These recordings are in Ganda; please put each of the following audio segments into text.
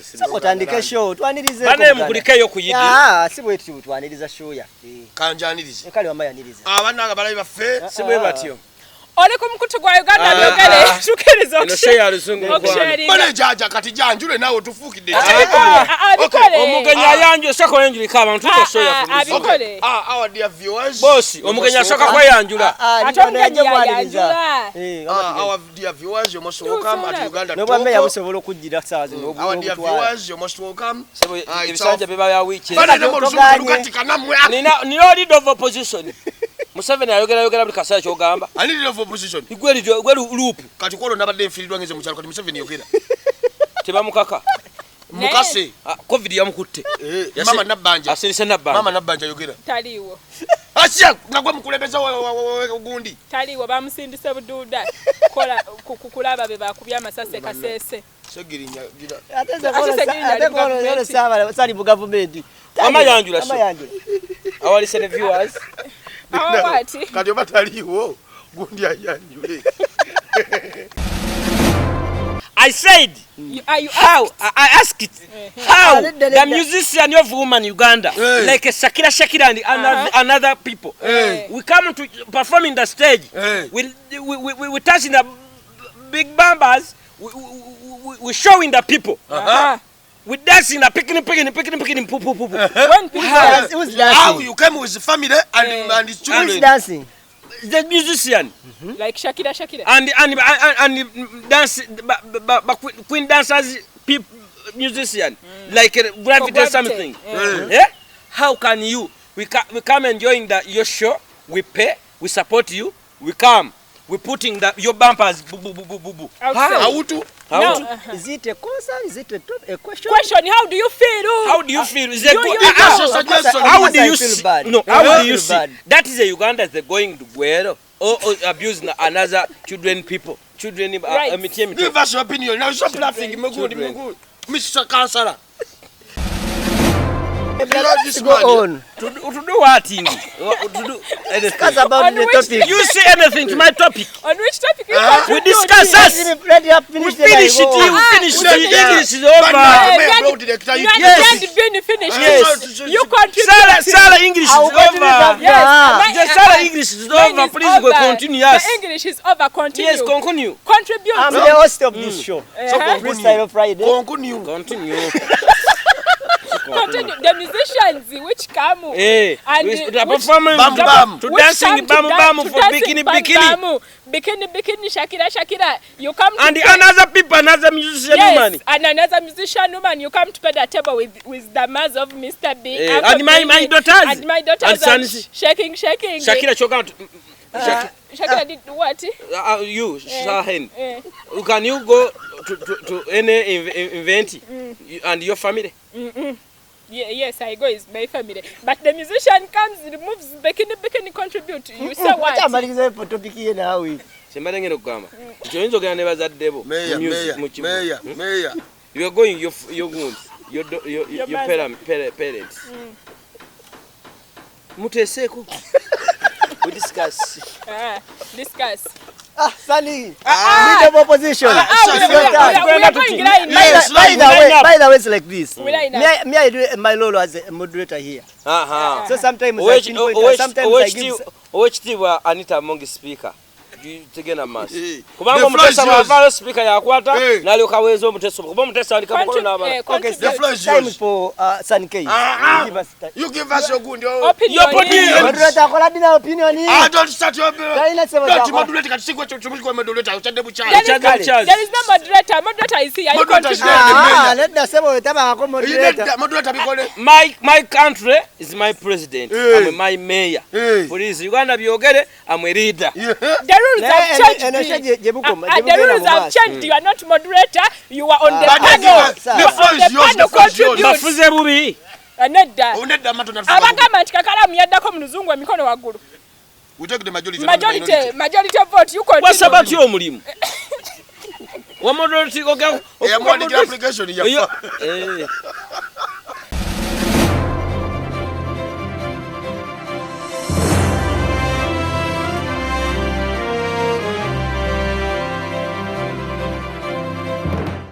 Soko otandike show twanirize. Bane mukulikeyo ku yidi. Ah, si bwe tutyo twaniriza show yaffe. Kanjanirize. Kale wamma yaniriza. Abananga balabi baffe. Si bwe batyo. Oli ku mukutu gwa Uganda byogere tukiriza Eno show ya luzungu mukwano. Bale jaja kati janjule nawe tufuukidde. Omugenyi ayanjula soko oyanjulika abantu tuko show ya abikole. Ah, our dear viewers. Boss, omugenyi asooka kweyanjula. Ate omugenyi yayanjula. Our dear viewers, you're most welcome at Uganda. Nobwa meya busobola okujjira saa zino. Our dear viewers, you're most welcome. Ebisanja biba bya wiki. Bale ne mu luzungu lugatika namwe. Nina leader of opposition. Museveni ayogera yogera buli kaseera ky'ogamba. Ani leader of opposition? Igwe gwe loop. Kati kwolwo nabadde nfiiriddwa ngenze mu kyalo kati Museveni yogera. Tebamukaka. Mukase. Covid yamukutte. Mama Nabbanja. Asirise Nabbanja. Mama Nabbanja yogera. Taliiwo. Asiya nagwe mukulembeze gundi. Taliiwo bamusindise buduuda. Kola kulaba be bakubye amasasi Kasese. Segirinya gira. Ate kola saba sali mu government. Mama yanjula. Mama yanjula. Our listening viewers. Kati oba taliiwo gundi ayanjule. I said, how I ask it, how the musician of woman Uganda, like Shakira Shakira and another people, we come to perform in the stage, we touching the big bambas, we showing the people, we dancing the picking poo poo poo. When people who's dancing? How you came with the family and the children? Who's dancing? The musician, like Shakira Shakira, and dance, queen dancers, people, musician, like gravity something. Yeah? How can you? We come enjoying your show. We pay. We support you. We come. We putting your bumpers. Boo boo boo boo boo boo. How to? How to? Is it a concern? Is it a question? Question: how do you feel? How do you feel? Is it how do you see? No, how do you see? That is a Uganda they going to Guero or abusing another children people. Children, right. Give us your opinion. Now stop laughing. Mr. Kansala. Let's go on. To do what? To do anything. Discuss about the topic. You say anything to my topic. On which topic? We discuss us. We finish it. We finish it. English is over. Yes. Yes. You continue. Sarah, English is over. Yes. Sarah, English is over. Please go continue. Yes. The English is over. Continue. Yes, continue. Contribute. I'm the host of this show. So Freestyle Friday. Continue. Continue. Continue. The musicians which come and the performing bam bam to dancing bam bam for bikini bikini bikini bikini Shakira Shakira, you come to and another people, another musician woman, and another musician woman, you come to pay the table with the mass of Mr. B and my daughters and my daughters and shaking shaking Shakira Choga. Shakira did what? You Shahen, can you go to any event and your family? Yeah, yes, I go is my family. But the musician comes, removes bikini bikini, contribute. You say what? Mayor. You are going your wounds, your parents. Muteseko. We discuss. Discuss. Ah, Sally, leader of opposition. By the way, it's like this. Me, I do my role as a moderator here. So sometimes I pinpoint, sometimes I give. Owekitiibwa Anita Among speaker. Tegenda maaso. Kubanga omutesa bw'avaayo speaker yakwata n'alyoka aweeza omuteso. Kuba omutesa alika mukono n'abala. Okay, time for San K. You give us your good opinion. Moderator akola dina opinion. I don't start your don't moderator kati sigwe chumuliko moderator ochadde bukyali. There is no moderator. Moderator is here. Ah, nedda sebo tabangako moderator. Moderator bikole. My country is my president. I'm my mayor. Please Uganda byogere, I'm a leader. The rules have changed. The rules have changed. You are not moderator. You are on the panel. The floor is yours. The floor is yours. Bafuze bubi. Nedda. Abagamba nti kakalamu yaddako mu luzungu emikono waggulu. We take the majority. Majority vote. You continue. Wasaba ki omulimu? Wa moderator oga. Eyamuwandiikira application yafa.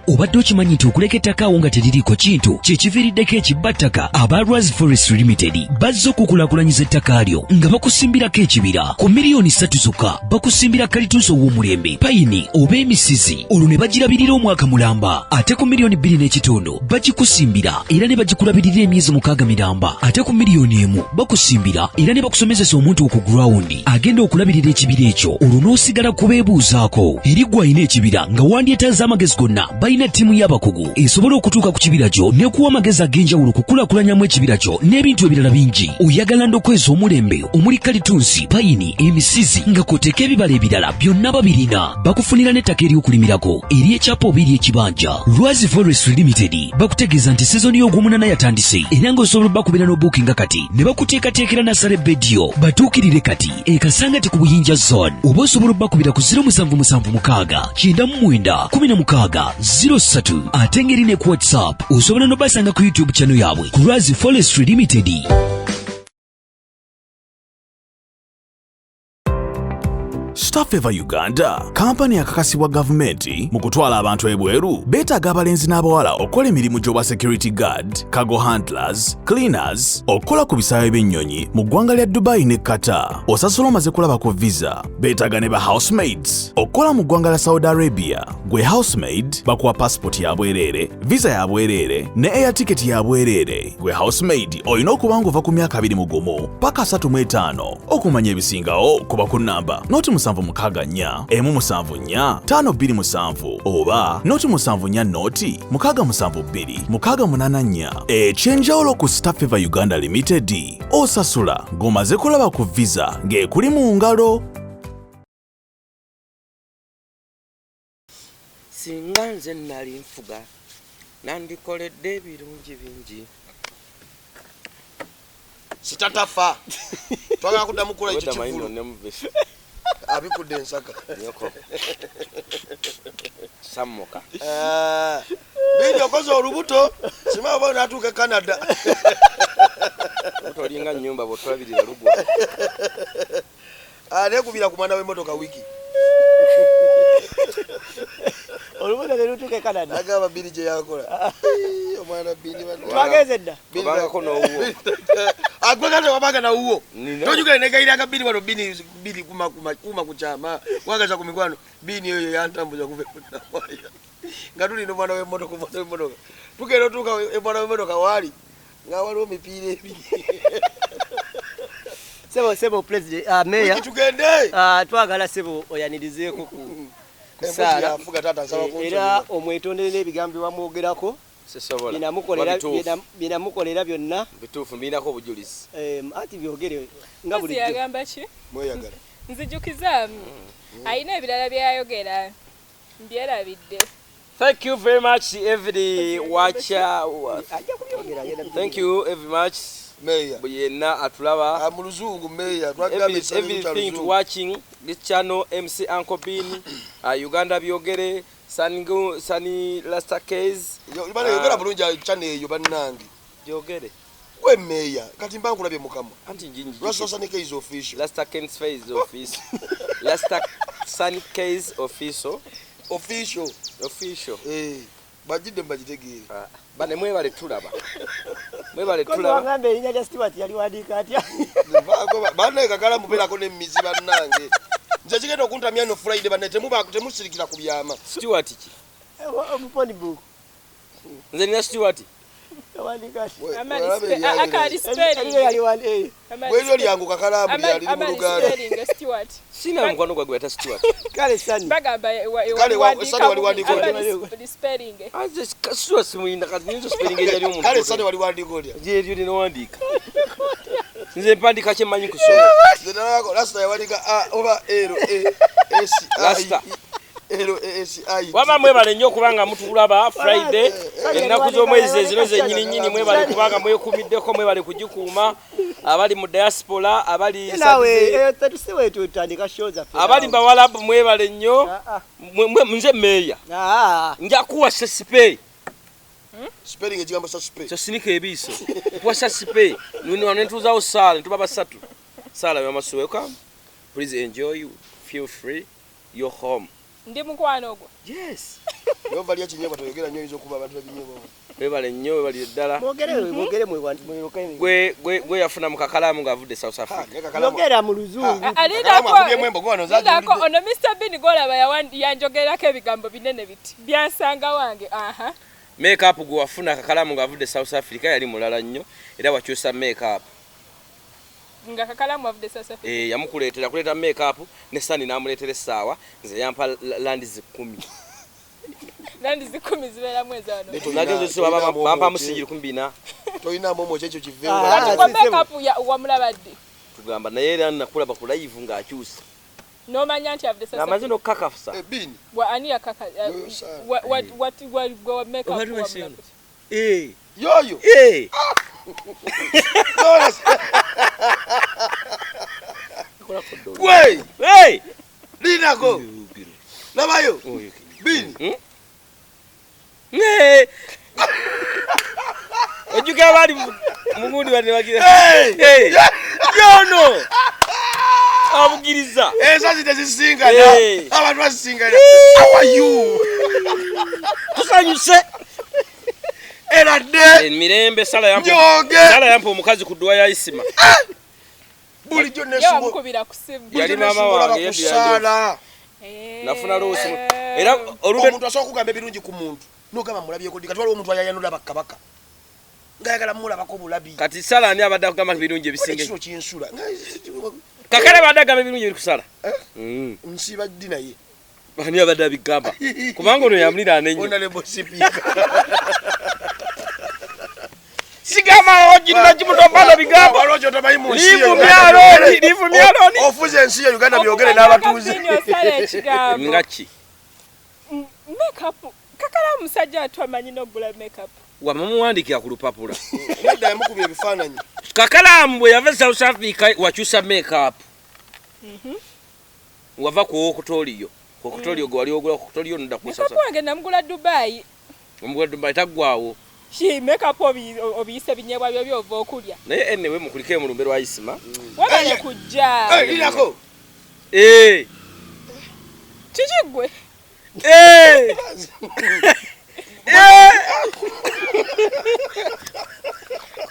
Obadde okimanyi nti okuleka ettaka awo nga teririiko kintu kye kiviiriddeko ekibbattaka? Aba Lwazi Forestry Limited bazze okukulaakulanyiza ettaka lyo nga bakusimbirako ekibira ku miliyoni 3 zokka. Bakusimbira kalitunsi ow'omulembe, payini oba emisizi, olwo ne bagirabirira omwaka mulamba. Ate ku miliyoni 2.5 bagikusimbira era ne bagikulabirira emyezi 6 miramba. Ate ku miliyoni 1 bakusimbira era ne bakusomezesa omuntu ku ground agenda okulabirira ekibira ekyo, olwo n'osigala kubeebuuzaako. Eri gwe alina ekibira nga wandyetaaze amagezi gonna, balina ttiimu y'abakugu esobola okutuuka ku kibira kyo n'ekuwa amagezi ag'enjawulo kukulaakulanyamu ekibira kyo n'ebintu ebirala bingi. Oyagala ndokwa ez'omulembe omuli kalitunsi, payini, emisizi nga kw'oteeka ebibala ebirala byonna babirina. Bakufunira n'ettaka ery'okulimirako, ery'ekyapa oba ery'ekibanja. Lwazi Forestry Limited bakutegeeza nti sizoni y'ogwomunaana yatandise era ng'osobola obbakubira n'obuukinga kati ne bakuteekateekera nursery bed yo. Batuukirire kati e Kasangati ku Buyinja Zone, oba osobola obbakubira ku 0776 99 16 03. Ate ngeri ne ku WhatsApp osobola n'obasanga ku YouTube channel yaabwe ku Lwazi Forestry Limited. Staffeva Uganda, kampani yakakasibwa gavumenti mu kutwala abantu ebweru, beetaaga abalenzi n'abawala okukola emirimu gy'obwa security guard, cargo handlers, cleaners, okukola ku bisaawe by'ennyonyi mu ggwanga lya Dubai ne Qatar. Osasula omaze kulaba ku visa. Beetaaga ne ba housemaids okukola mu ggwanga lya Saudi Arabia. Gwe housemaid bakuwa passport ya bwereere, visa ya bwereere ne air ticket ya bwereere. Gwe housemaid olina okuba ng'ova ku myaka 21 paka 35. Okumanya ebisingawo kuba ku namba 076 174 527 oba 074 0 672 684. Ekyenjawulo ku Staffeva Uganda Limited, osasula ng'omaze kulaba ku visa ng'ekuli mu ngalo. Singa nze nali nfuga, nandikoledde ebirungi bingi. Sitatafa, twagala kuddamu kukola ekyo. Obwedda kivulu manyi. Abikudde ensaka. Nyoko sammuka. Eh, Bindi okoze olubuto, simanyi oba onaatuuka e Canada. Olinga nyumba bwotulabirira lugwa. Nekubira ku mwana w'emmotoka wiki. Olubuto terutuuka e Canada. Agamba Biri gye yakola omwana Bindi. Twagenze dda. Obangako n'owuwo. Agwegate wabanga nawuwo. Nina. Tojugere negayiranga Biri wano, Bini Biri kuma kuma kuma ku kyama wagaza ku mikwano. Bini eyo yantambuza kuva emunawaya nga tuli nomwana w'emmotoka. Omwana w'emmotoka tugenda otuuka omwana w'emmotoka waali nga waliwo mipiira ebiri. Sebo, sebo president, mayor. Wiki tugende. Twagala sebo oyanirizeeko ku Embuzi Saara. yafuga taata, nsaba Eh, era kunsonyiwa. omwetondere n'ebigambo byewamwogerako. Sisobola. Byenamukolera. Kuba bituufu. Byenamukolera byonna. Bituufu, mbinako obujulizi. Anti byogere nga Mpozi bulijjo. yagamba ki? Mweyagala. Nzijukizaamu alina ebirala byayogera, mbyerabidde. Thank you very much, every watcher. Ajja kubyogera, agenda. Thank you very much. Meya. Buli yenna atulaba. Ah, mu luzungu meya twagamba. Everything to watching this channel, MC Uncle Bean, Uganda Byogere, Sani Sani Lasta Case. Yogera bulungi channel eyo bannange. Byogere. Gwe meya kati mba nkulabye mukamwa. Anti njinji. Lwasa Sani Case official. Lasta Ken's Face office. Lasta Sani Case official. Official. Official. Eh, bagidde mbagitegeere. Bane mwebale tulaba. Mwebale Kozi tulaba. wangamba erinnya lya Stewart yaliwandiika atya? Bannaye kakala mubeerako n'emizi bannange. Nze kigenda okuntamya no Friday bannaye temusirikira ku byama. Stewart ki? Mu phone book. Nze nina Stewart. Yawandiika atya? Amali Olaba akali spelling. Eriyo yaliwandi. Amali Bweryo lyangu kakalaamu Amali lyali mu Amali Luganda. spelling Stewart. Sina mukwano gwa gwe Stewart. Kale Sani. Bagamba Kale Sani waliwandiika otya? Amali spelling. Aze Stewart simuyinda kati nyinza spelling ejali omuntu. Kale Sani waliwandiika otya? Lyeryo linowandiika. Nze mpandiika kye mmanyi kusoma. Nze nalabako Rasta yawandiika A oba L A S I Rasta. L A S I. Waba mwebale nnyo okubanga mutulaba Friday ennaku z'omwezi ezino zennyini nnyini. Mwebale kubanga mwekuumiddeko, mwebale kugikuuma, abali mu diaspora, abali Naawe tetusiwe tutandika show zaffe. Abali bawalabu, mwebale nnyo. Ah, ah. Nze meeya Ah, nja kuwa sesipe. Spelling ekigambo sa spe. Kyosinika ebiiso kuwa sasipe nentuuzawo saala netuba basatu. Saala, you must welcome, please enjoy, feel free, your home. Ndi mukwano gwo. Yes. Yova lya kinyebwa toyogera nnyo oyinza okuba abantu b'ebinyebwa. Webale nnyo, webalire ddala. Mwogere, mwogere mweruke. Gwe yafuna mu kakalaamu ng'avudde South Africa. Yogera mu Luzungu. Alindako ono Mr Bean gw'olaba yanjogerako ebigambo binene biti. Byansanga wange. Aha. Make up gwe wafuna kakalaamu ng'avudde South Africa yali mulala nnyo era wakyusa make up. Nga kakalaamu avudde South Africa. Yamukuleetera kuleeta make up ne Sani n'amuleetera essaawa nze yampa landi 10. Landi 10 zibeeramu ezaano. Nagenze bampa musingi 14. Tolina momo kyekyo kiveewo. Kati gwe make up wamulaba ddi? Tugamba naye era nakulaba ku live ng'akyusa. N'omanya nti avudde South Africa. Amaze n'okukakasa. Bean. Wa ani yakaka? Wa gwe make up wamulaba. Yoyo. Gwe. Hey! Linako. Labayo. Bean. Nee. Ojjukira bali mugundi bane bagira. Hey! Yono. Abugiriza. Ensazi tezisingana. Abantu basingana. How are you? Tusanyuse. Era dde. Emirembe sala yampa. Sala yampa omukazi ku dduwa ya Isima. Bulijjo nesubira ku simu. Yali mama wange yedira. Nafuna luusi. Era omuntu asobola okugamba ebirungi ku muntu n'ogamba mulabyeko ddi kati waliwo omuntu ayayanula bakabaka ng'ayagala mulabako bulabi. Kati Sala ani abadde akugamba ebirungi ebisinga? Ekiro kinsula. Kakale abadde agamba ebirungi ebiri ku Sala. Nsiiba ddi naye? Ani abadde abigamba? Kubanga ono yamuliraana ennyo. Honorable Speaker. Sigamba ojinna kimutombala bigambo. Waliwo ky'otomanyi mu nsi Livu myaloni, livu myaloni. Ofuze ensi ya Uganda byogere n'abatuuze. Nga ki? Make up. Kakala omusajja atwamanyi n'okugula make up. Wamamuwandiikira ku lupapula. Nedda yamukubye ebifaananyi. Kakalaamu bwe yava South Africa wakyusa make up. Wava ku Okutoliyo. Okutoliyo gwe wali ogula Okutoliyo nodda ku South Africa. Make up wange namugula Dubai. Omugula Dubai taggwaawo. Shi make up obiyise binyeebwa byo by'ova okulya. Naye anyway mukulike mu lumbe lwa Isima. Wabale kujja. Linako. Kiki ggwe?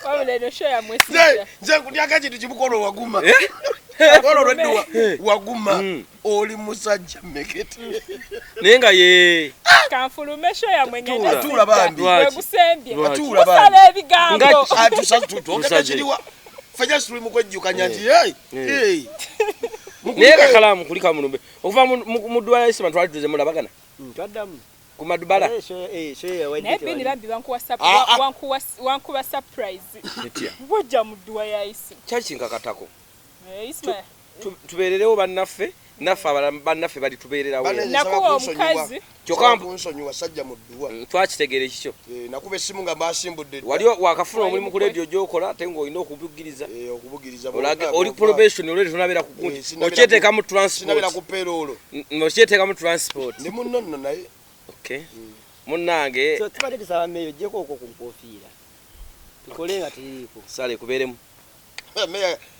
Wabula eno show yammwe sijja. Nze nkutyako ekintu kimu kwolwo waguma. Olwo olw'edduwa waguma oli musajja mmekete. Naye nga ye. Kanfulume show yammwe ngenda. Tuula bambi. Gwe gusembye. Tuula bambi. Musala ebigambo. Twogedde kiriwa. Ffe just tuli mu kwejjukanya nti hey. Naye kakalaamu kulika mu lumbe. Okuva mu dduwa ya Isima twali tuze mulabagana. Twaddamu. Ku madubala. Naye Bean bambi wankuba surprise. Wajja mu dduwa ya Isima. Kyali kinkakatako. Tubeererewo bannaffe, naffe abalala bannaffe bali tubeererawo. Nakuwa omukazi. Kyokka kunsonyiwa sajja mu dduwa. Twakitegeera ekikyo. Nakuba essimu nga mbasimbudde. Wali wakafuna omulimu ku leediyo gy'okola ate ng'olina okubugiriza. Okubugiriza. Oli probation olwedi tonabeera ku gundi. Okyeteekamu transport. Sinabeera ku payroll. Okyeteekamu transport. Ndi munno nno naye. Okay. Munnange. So tubadde tusaba meeyo oggyeko okwo ku nkofiira. Tukole nga teririiko. Sale ekubeeremu.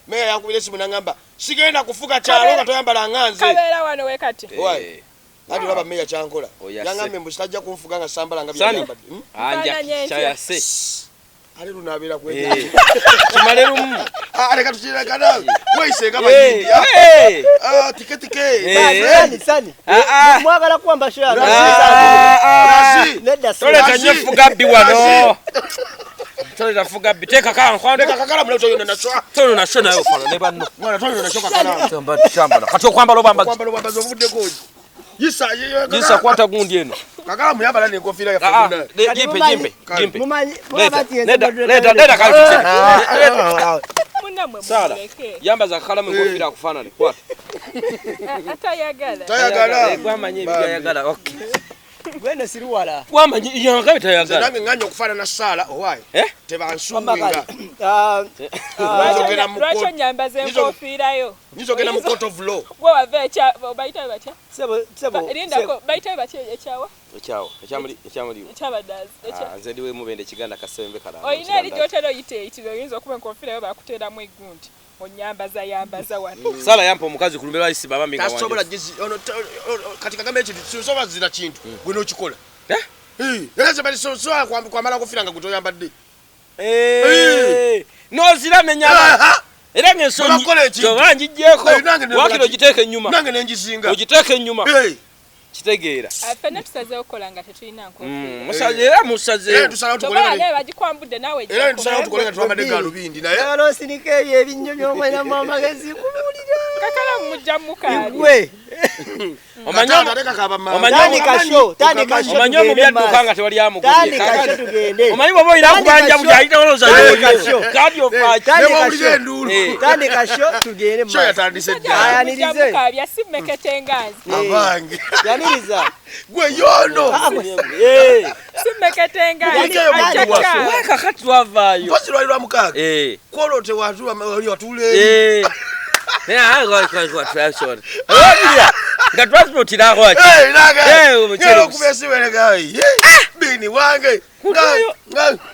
Meya yankubira essimu n'angamba sigenda kufuga kyalo nga toyambala nga nze. Kabeera wano we kati. Ati olaba meya kyankola. Yangambye mbu sitajja kunfuga nga sambala nga byeyambadde. Anja kyayase. Ate lunaabeera kwe. Kimale lumu. Leka tukireka naawe. Weeyise nga Bayindi. Tike tike. Sani sani. Mwagala kuwamba show yange. Razi. Toleeta nnyo fugabbi wano. Toleeta fugabbi. Teeka kankwano. Leka kakalamu nawe toyona nasho. Toyona nasho nawe ofana ne banno. Mwana toyona nasho kakalamu. Kyambala. Kati okwambala obambaza. Okwambala obambaza ovuddeko ki? Yisa Yisa kwata gundi eno. Kakalamu yambala n'enkofiira yaffe munnaye. Jimpe jimpe jimpe. Mumanyi Leta leta kale. Munnammwe Sala mumuleke. yambaza akakalamu enkofiira akufaanane kwata. Atayagala. Tayagala. Gwamanyi ebyayagala. Okay. Gwene siriwala. Gwamanyi yangabe tayagala. Nange nganya okufaanana Sala owaaye. Tebansuubinga. Lwaki onyambaza enkofiira yo? Nyinza ogenda mu court of law. Gwe wava ekya bayitayo batya? Sebo sebo. Lindako bayitayo batya ekyawa? Ekyawa ekyamuli ekyamuliwo. Ekyabadaazi. Nze ndiwe mubende kiganda kasembe kalala. Oyina eri gy'otera oyita eyitibwa oyinza okuba enkofiira yo bakuteeramu eggundi. Onyambaza yambaza wano. Sala yampa omukazi ku lumbe lwa Isima bambi nga Tasobola gizi ono kati kagambe ekintu sisobola zira kintu gwe n'okikola. Era sebali so so kwamala kufira nga gutoyambadde. Nozira nenyama. Era ng'ensonyi toba ngigyeko wakiro ogiteeka ennyuma. Nange nengisinga. Ogiteeka ennyuma. Kitegeera. Ffenna tusazeewo okukola nga tetulina nkofiira. Musaze era musazeewo. Toba bagikwambudde naawe. Era tusalawo tukole nga twambadde gaalubindi naye. Njagala osinika ebyo ebinnyo by'omwena mu amagezi kubuulira. Kakalamu mujja mukaabya. Gwe. Omanyi omubi adduka nga tewali amugobye. Omanyi bw'oba olina akubanja buli ayita olowooza kadi ofaaki. Tandika show tugende mu maaso. Yatandise dda. Ayanirize. Mukaabya si mmekete nga nze. Abange. Yaniriza. Gwe yono. Si mmekete nga nze. Kakati twavaayo. Mpozi lwali lwa mukaaga. Kwolwo tewatuula eri. Nga transport irako ki? Ngera okuba esiwereka bini wange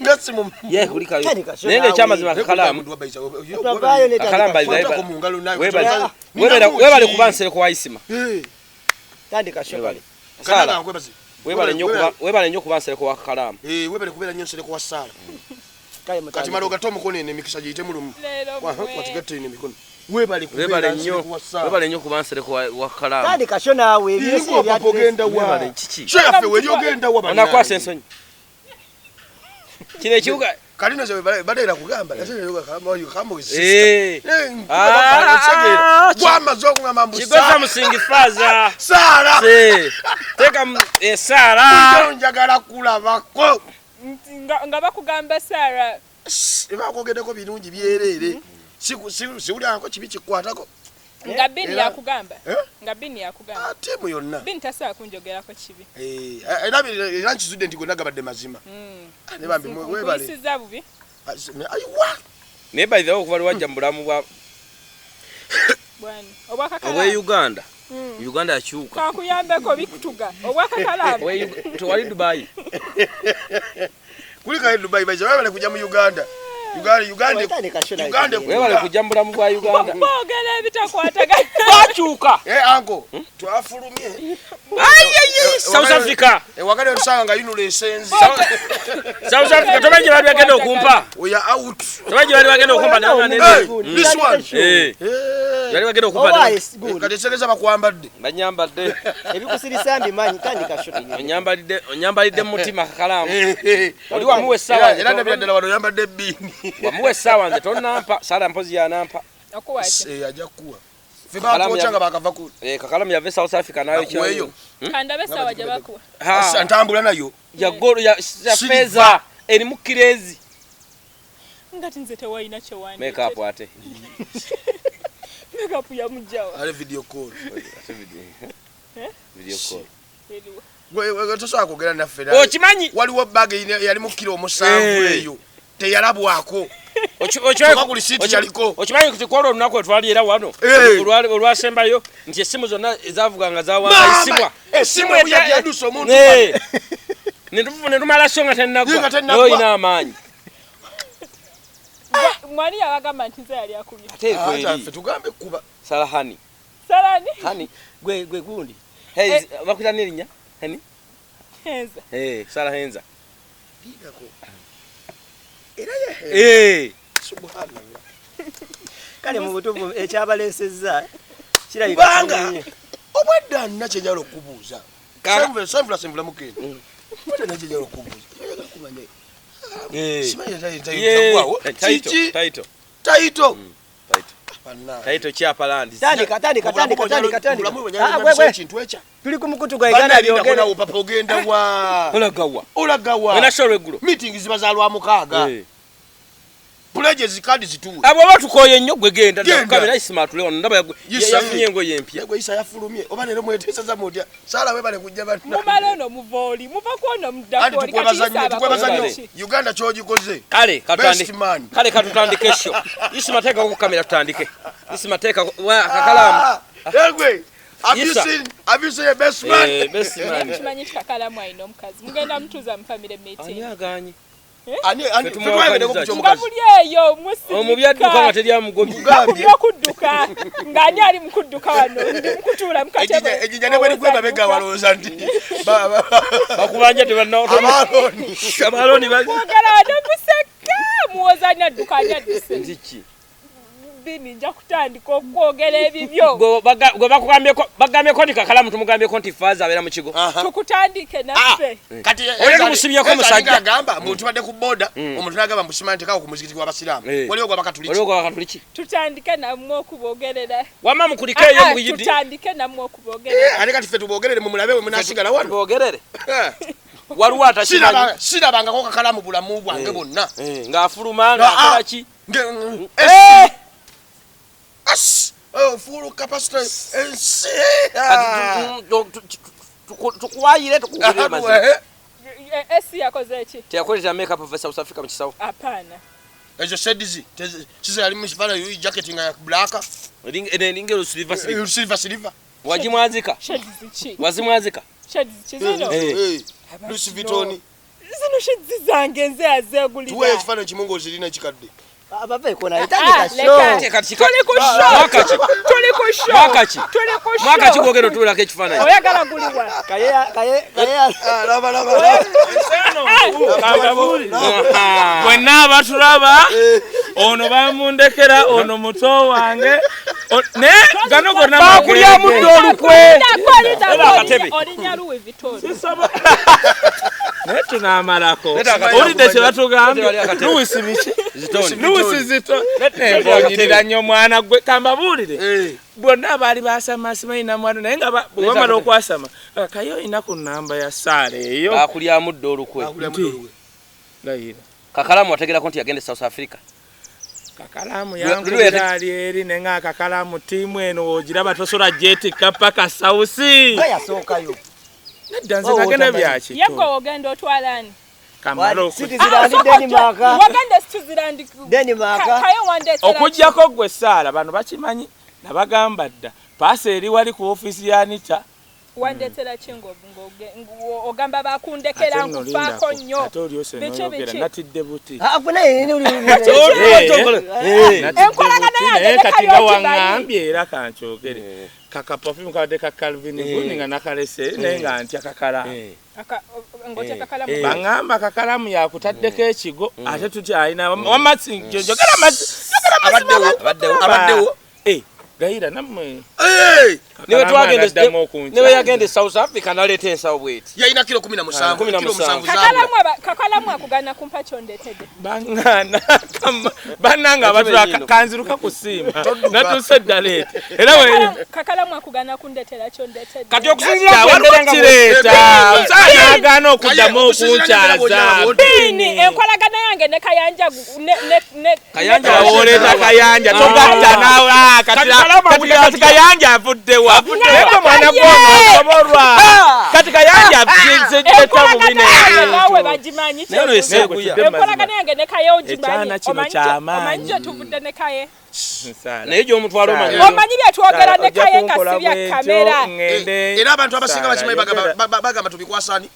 nga simu ye kulikayo naye nga ekyamazima kakalaamu webale kuba nsereko wa Isima. Webale nnyo kuba nsereko wa Kakalaamu. Webale kubeera nnyo nsereko wa Saala. Kati mala ogatte omukono eno emikisa giyite mu lumu. Watigatte eno emikono. Webale webale nnyo kuba nsereko wa Kakalaamu. Tandika sho naawe ebyensi papa ogenda wa kiki? Sho yaffe weri ogenda wa onakwasa ensonyi. Kino ekibuga kalina ze badeera kugamba gwamaze okugamba mbu kigoza musingi faaza Saala teeka esaala njagala kulabako nga bakugamba Saala ebakwogeddeko birungi byereere siwulirako kibi kikwatako nga Bini yakugamba nga Bini yakugamba tiimu yonna Bini tasobola kunjogerako kibi era nkizudde nti gonna gabadde mazima ne bambi webale nkuyisizza bubi ayiwa naye by the way okuva lwajja mu bulamu bwa obwa Uganda Uganda yakyuka kakuyambeko bikutuga obwakakalaamu tewali Dubai kulikayo Dubai baija webale kujja mu Uganda Uganda Uganda webale kujja mu bulamu bwa Uganda boogera ebitakwatagana twakyuka anko twafulumye South Africa wakati otusanga nga yinula esenzi South Africa tomanyi bali bagenda okumpa we are out tomanyi bali bagenda okumpa this one bali bagenda okumpa kati esereza bakwambadde banyambadde ebikusirisa mbimanyi tandika show onyambalidde mu mutima Kakalaamu oli wamuwa essaawa era ndabira ddala wano oyambadde bbiini wamuwa essaawa nze tonnampa Saala mpozi yanampa ajja kukuwa Kakalamu yava South Africa nayo kyayo kandabe essaawa gye bakuwa ntambula nayo ya gold ya feza erimu kirezi ngati nze tewalina kyewandiika make up ate make up yamugjawa ale video call video call gwe tosobola kwogera naffe okimanyi waliwo bag yali mu kiro omusanvu eyo teyalabwako okimanyi kuti kwolwo olunaku lwe twali era wano olwasembayo nti essimu zonna ezavuga nga zawangaisibwa essimu yadusa omuntu ne tumala so nga tennagwa olina amaanyi mwani yabagamba nti nze yali akubye ate kweri tugambe kuba Salahani Salani hani gwe gundi bakuyita n'erinnya hani Henza Sala Henza era ye subhanallah kale mu butuufu ekyabalesezza kirabika kubanga obwedda nina kyenjagala okubuuza senvula mukende obwedda nina kyenjagala okubuuza njagala kumanya simanyi kiki taito taito kyapalandi tandika tuli ku mukutu gwa Uganda byogera papa ogenda wa olagawa wena show eggulo meeting ziba za lwa mukaaga pledges kadi zituwe abo batukoye nnyo gwe genda ndakukabira Isima atule wano ndaba yafunye engoye empya gwe Isa yafulumye oba leero mweteeseza mutya Saala webale kujja bantu mumala ono muvooli muva kwono muddakooli kati Isa tukwebaza nnyo Uganda ky'ogikoze kale katutandike esho Isima teekako ku kamera tutandike Isima teeka Kakalaamu gwe Have you seen a best man? Best man. Kimanyi nti Kakalaamu alina omukazi mugenda mutuuza mu family meeting ani aganye Ani ani tetwayogeddeko ku Nga ky'omukazi. muli eyo musirika. Omubi adduka nga teri amugobye. Okudduka ng'ani ali mu kudduka wano, ndi mu kutuula mu katebe. Ejjinja ne bwe ligwa emabega walowooza nti Bakubanja tebanna- Abalooni. Abalooni Mwogera wano museka, muwoza ani adduka, ani adduse. Nti ki? Bini nja kutandika okwogera ebibyo. Gwe bagambyeko nti Kakalamu tumugambyeko nti Faaza abeera mu kigo. Tukutandike naffe. Kati Oleka musibyeko omusajja. Agamba mbu tubadde ku boda, omuntu n'agamba mbu simanyi tekawo ku muzikiti gw'Abasiraamu. Waliwo gw'Abakatuliki. Waliwo gw'Abakatuliki. Tutandike nammwe okubogerera. Wamma mukulikeeyo muyidi. Tutandike nammwe okubogerera. Ate kati ffe tubogerere mumulabe we munaasigala wano. Tubogerere. Waliwo atakimanyi. Sirabangako Kakalamu bulamu bwange bwonna. Ng'afuluma ng'akola ki? Full capacity ensi. Tukuwayire tukugulire mazima. Esi yakoze ki? Teyakolera makeup of South Africa mu kisawo. Hapana. Ezo shades kiza yali mu kifaananyi jacket nga ya black. Eringa silver silver. Silver silver. Wagimwazika? Shades ki? Wazimwazika? Shades ki zino? Louis Vuitton. Zino shades zange nze azeegulira. Tuwe ekifaananyi kimu ng'ozirina ekikadde. Abaveeko naye tandika show. Tuli ku show. Tuli ku show. Mwaka ki? Tuli ku show. Mwaka ki gwogera otuulako ekifaananyi? Oyagala guliwa? Kaye kaye kaye. Laba laba. Bwenna abatulaba ono bamundekera ono muto wange naye gano gonna bakulyamu dda olukwe. Olinya Louis Vuitton. Naye tunaamalako. Owulidde kye batugambye? Louis biki? Louis Vuitton. Ng'onyirira nnyo omwana gwe. Kambabuulire. Bonna abaali baasama simanyi namwana naye nga bwe bamala okwasama kaye olina ku nnamba ya Saala eyo. Bakulyamu dda olukwe. Layira. Kakalamu wategerako nti yagenda e South Africa. Kakalamu yankubira ali eri naye nga Kakalamu ttiimu eno w'ogiraba tosobola gyetikka paka South. Nga yasookayo. Nedda nze nagenda bya kito. Ye gwe ogenda otwala ani? Kamala Wagenda Switzerland. Denmark. Kaye wandeetera. Okuggyako ggwe Saala bano bakimanyi nabagamba dda paasa eri wali ku ofiisi ya Anita. Wandeetera ki ogamba bakundekera nkufaako nnyo. Ate olyose n'oyogera natidde buti. Enkolagana yange ne kati nga Kaye ogimanyi. waŋŋambye era kankyogere. Kaka perfume kabadde ka Calvin gundi nga nakalese naye nga ntya Kakalamu. Baŋŋamba Kakalamu yakutaddeko ekigo ate tukyalina wamma njogera mazima. Abaddewo. Gayira nammwe. Newe yagenda e South Africa n'aleeta ensawo bw'eti. Yalina kilo 17, kilo 7 zaabula. Kakalamu akugana kumpa kyondeetedde. Baŋŋaana bannange abatula kanziruka kusiima natuuse eddala eti. Era Kakalamu akugana kundeetera kyondeetedde. Kati okusinziira ku embeera nga kireeta omusajja agaana okuddamu okunkyaza. Bini enkolagana yange ne Kayanja ne Kayanja oleeta Kayanja togatta naawe kati Kayanja avuddewa. Naye gwe mwana gwono osobolwa. Kati Kayanja avuddewa mu bino naawe bagimanyi. Enkolagana yange ne Kaye ogimanyi. Ekyana kino ky'amaanyi. Omanyi gye tuvudde ne Kaye. Naye gy'omutwala omanyi. Omanyi bye twogera ne Kaye nga si bya kamera. Era abantu abasinga bakimanyi bagamba tubikwasa ani?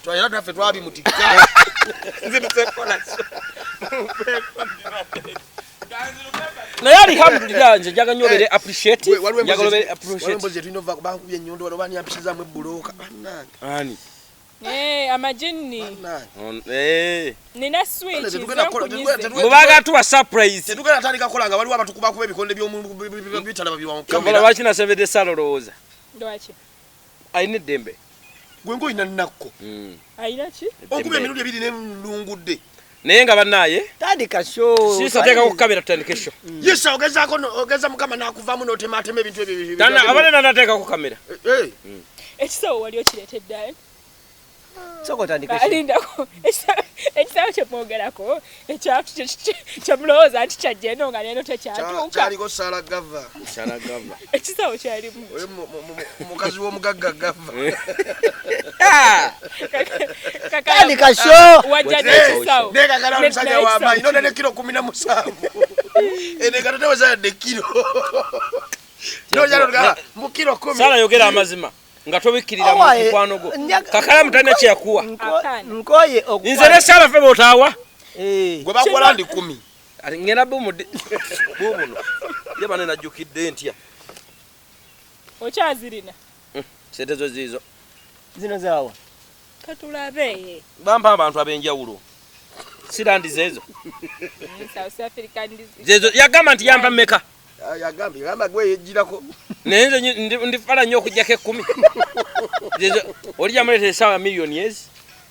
Era naffe twabimutikka. Naye alhamdulillah nze njagala nnyo obeere appreciate. Njagala obeere appreciate. Waliwo emboozi gye tulina okuva bankubye ennyondo wano bani yampisizaamu ebbulooka. Bannange. Ani? Amajinni. Nina switch zenkunyize. Mubaga tuwa surprise. Tetugenda tandika kukola nga waliwo abatukubakuba ebikonde by'omu bitalaba biwa kamera. Lwaki nasembedde Saala olowooza? Lwaki? Alina eddembe. Gwe ng'olina nnakko. Alina ki? Onkuba emirundi ebiri ne nnungudde. Naye nga bannaaye. Tandika show. Sisa teekako ku kamera tutandike show. Yisa ogezaako ogeza Mukama n'akuvaamu n'otemaatema ebintu ebyo. Tana abadde nanateekako ku kamera. Ekisawo wali okireetedde ani? Sooka otandike show. Alindako. Ekisawo kye mwogerako kyemulowooza nti kyajja eno nga leero tekyatuuka. Kyaliko Saala Gava. Saala Gava. Ekisawo kyalimu. Oyo mukazi w'omugagga Gava. Tandika show. Wajja n'ekisawo. Naye Kakalamu musajja w'amaanyi nonene kilo 17. Eno katono teweza yadde kilo. Saala yogera amazima. Nga tobikkirira mu mukwano gwo. Kakalamu talina kye yakuwa. Nkoye nze ne Sarah ffe bw'otaawa. Gwe bakuwa landi 10. Ati ngenda bubuno. Ye bane najjukidde ntya. Okyazirina. Sente zo ziizo. Zino zaawa. Katulabe. Bampa abantu ab'enjawulo. Sirandi zeezo. South Africa zeezo yagamba nti yampa mmeka. Yagamba gwe yejjirako. Naye nze ndifala nnyo okuggyako 10. Zeezo oli yamuleetera essaawa miliyoni ezi.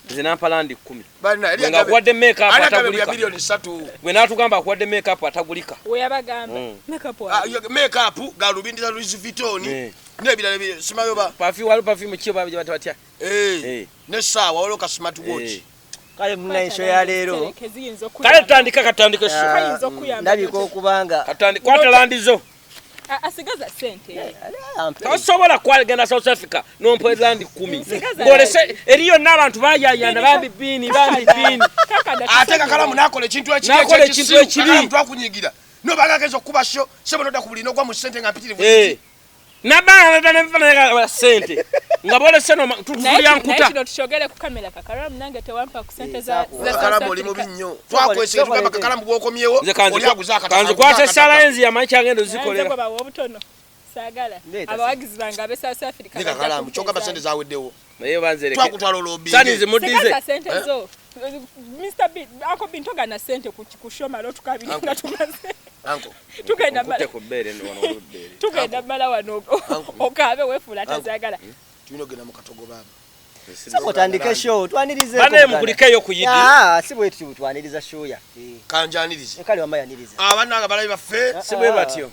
Nze nampa landi 10. Nga akuwadde make-up atagulika. Milioni 3. Gwe n'atugamba akuwadde make-up atagulika. We yabagamba. Make-up wa. Make-up galubindi za Louis Vuitton. N'ebirala simayo ba. Perfume waliwo perfume ki oba batya. N'essaawa waliwo ka smart watch. Kale muna ensho ya leero. Kale tutandika katandike show. Ndabika okubanga. Katandika kwata landi zo. Asigaza sente. Tosobola kwagenda South Africa nompa landi 10. Ng'olese eri yonna abantu baayayana bambi bini bambi bini. Ate Kakalamu n'akola ekintu ekibi. Kakalamu twakunyigira. N'obagageza okukuba show sebo n'odda ku buli n'ogwa mu ssente nga mpitirivu. Nabana n'ebifaananyi ssente. Nga boolese tutulya nkuta. Naye kino tukyogere ku kamera Kakalamu nange tewampa ku ssente za Kakalamu oli mubi nnyo. Twakwesiga tugamba Kakalamu bw'okomyewo oli aguza akataka. Kanzikwate essala enzi yamanyi kyagenda ozikolera. Nze gwe obutono. Saagala. Abawagizi bange ab'e South Africa. Ne Kakalamu kyogamba ssente zaweddewo. Naye banzereke. Twakutwala olw'obinge. Sani zimuddize. Sigaza ssente zo. Mr. B, Uncle B ntogana ssente ku show malo tukabiri nga tumaze. Uncle. Tugenda mala. Tugenda mala wano okaabe weefuula atazaagala. Tulina okugenda mu katogo baaba. Soko otandike show twanirize. Bane mukulikeyo ku yidi. Si bwe tutyo twaniriza show yaffe. Kanjanirize. Kale wamma yaniriza. Abananga balabi baffe. Si bwe batyo.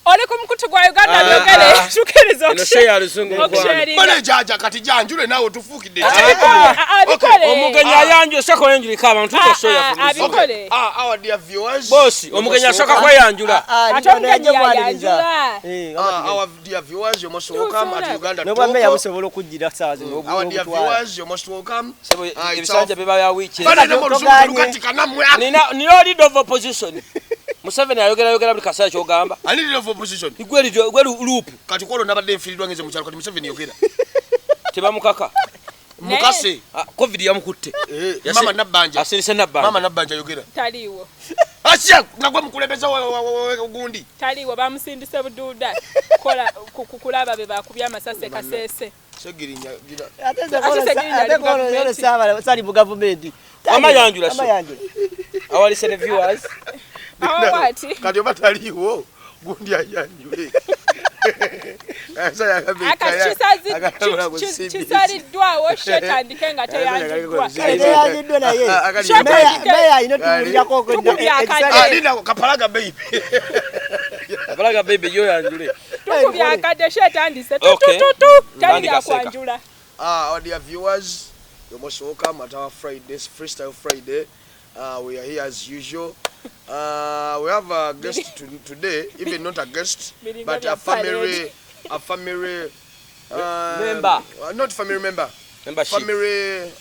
Oli ku mukutu gwa Uganda byogere tukiriza okusharinga. Bale jaja kati janjule naawe tufuukidde. Omugenyi ayanjule soko oyanjulika abantu tuko show yaffe. Abikole. Our dear viewers. Boss, omugenyi asooka kweyanjula. Ate omugenyi yayanjula. Our dear viewers, you're most welcome at Uganda. N'obwa meya busobola okujjira ssaawa zino. Our dear viewers, you're most welcome. Ebisanja biba bya wiiki. Nina leader of opposition. Museveni ayogera yogera buli kaseera ky'ogamba. Ani leader of opposition? Gwe loop. Kati kwolwo nabadde nfiiriddwa ngeze mu kyalo kati Museveni yogera. Tebamukaka. Mukase. Covid yamukutte. Mama Nabbanja. Asirise Nabbanja. Mama Nabbanja yogera. Taliiwo. Asya nga gwe mukulembeze gundi. Taliiwo bamusindise buduuda. Kola kulaba be bakubye amasasi Kasese. Segirinya gira. Ate kola saabala sali mu gavumenti. Mama yanjula. Mama yanjula. Our listening viewers. Kati oba taliiwo gundi ayanjule. Kisaliddwawo show etandike nga teyanjuddwa. Teyanjuddwa naye. Meya alina otubuulirako Kapalaga baby. Kapalaga baby yo yanjule. Tukubye akadde show etandise. Tu tali yakwanjula. Our dear viewers, you're most welcome at our Friday, Freestyle Friday. We are here as usual. We have a guest today, even not a guest, but a family member. Not family member. Membership. Family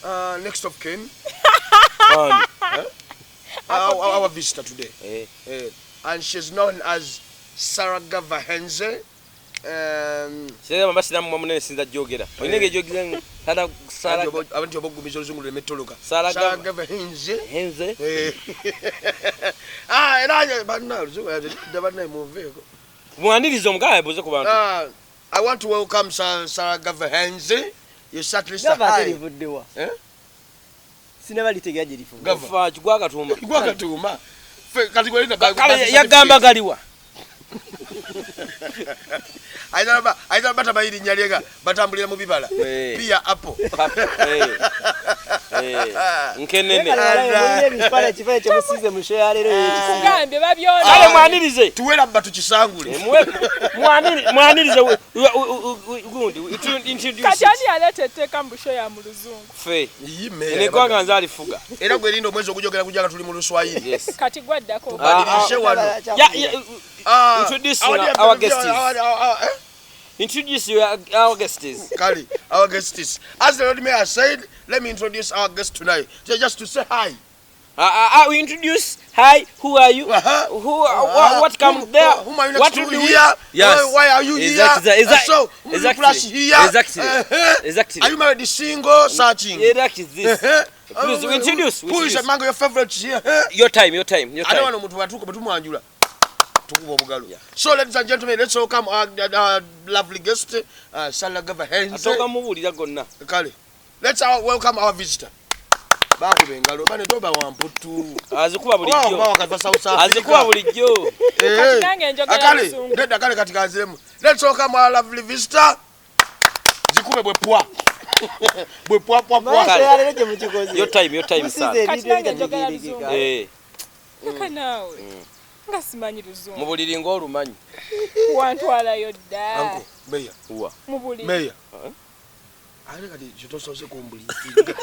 next of kin. Our visitor today. And she's known as Sarah Gavahenze. Abantu obogumiza oluzungu luleme ttoloka. Sarah Gavahenze. Era banna oluzungu banna muveeko. Mwanirize omugabe buze ku bantu. I want to welcome Sarah Gavahenze. You certainly Gava terivuddewa. Sinaba litegera gye lifuga. Gava gwakatuuma. Gwakatuuma. Kati gwe kale yagamba galiwa. Ayina batamanyi linnya lye batambulira mu bibala. Pia apple. Nkenene. Ebifaananyi kyemusize mu show ya leero Kugambye babyona. Kale mwanirize. Tuwera bba tukisangule. Mwanirize gundi. Introduce. Kati ani yaleeta etteeka mu show ya mu luzungu? Ffe. Eggwanga nze alifuga. Era gwe linda omwezi ogujogera gujja nga tuli mu Luswayiri. Kati gwaddako. Badirishe wano. Introduce our guests. Introduce our guests. Kali, our guests. As the Lord Mayor said, let me introduce our guest tonight. Just to say hi. We introduce. Hi, who are you? Who? What come there? Whom are you What next to do we? here? Yes. Why are you here? Exactly. So, whom do you Exactly. flash here? Exactly. Exactly. Are you married, single, searching? Yeah, that is this. Please, we introduce. We Who is introduce. among your favorites here? Your time, your time, your I don't time. want omuntu bwatuuka bwetumwanjula tukuba obugalo. So ladies and gentlemen, let's welcome our lovely guest, Sarah Gavahenze. Atoka mubuulira gonna. Kale, let's welcome our visitor. Bakuba engalo bane toba wamputu. Azikuba Oba bulijjo. wakava South Africa. Azikuba bulijjo. Eh. Kati nange njogera Akale, Luzungu. nedda kale kati kanziremu. Let's welcome our lovely visitor. Zikube bwe pwa. Bwe pwa pwa pwa. Maaso ya leero gye mukikoze. Your time, your time, Musize sir. ebintu Kati nange njogera ebitategeerekeka. Luzungu. Eh, Leka naawe nga simanyi Luzungu. mu buliri ng'olumanyi. Wantwalayo dda Uncle, Mayor, Wa. mu buliri. Mayor. Eh? Ate kati kyotosoose kumbuliisinga.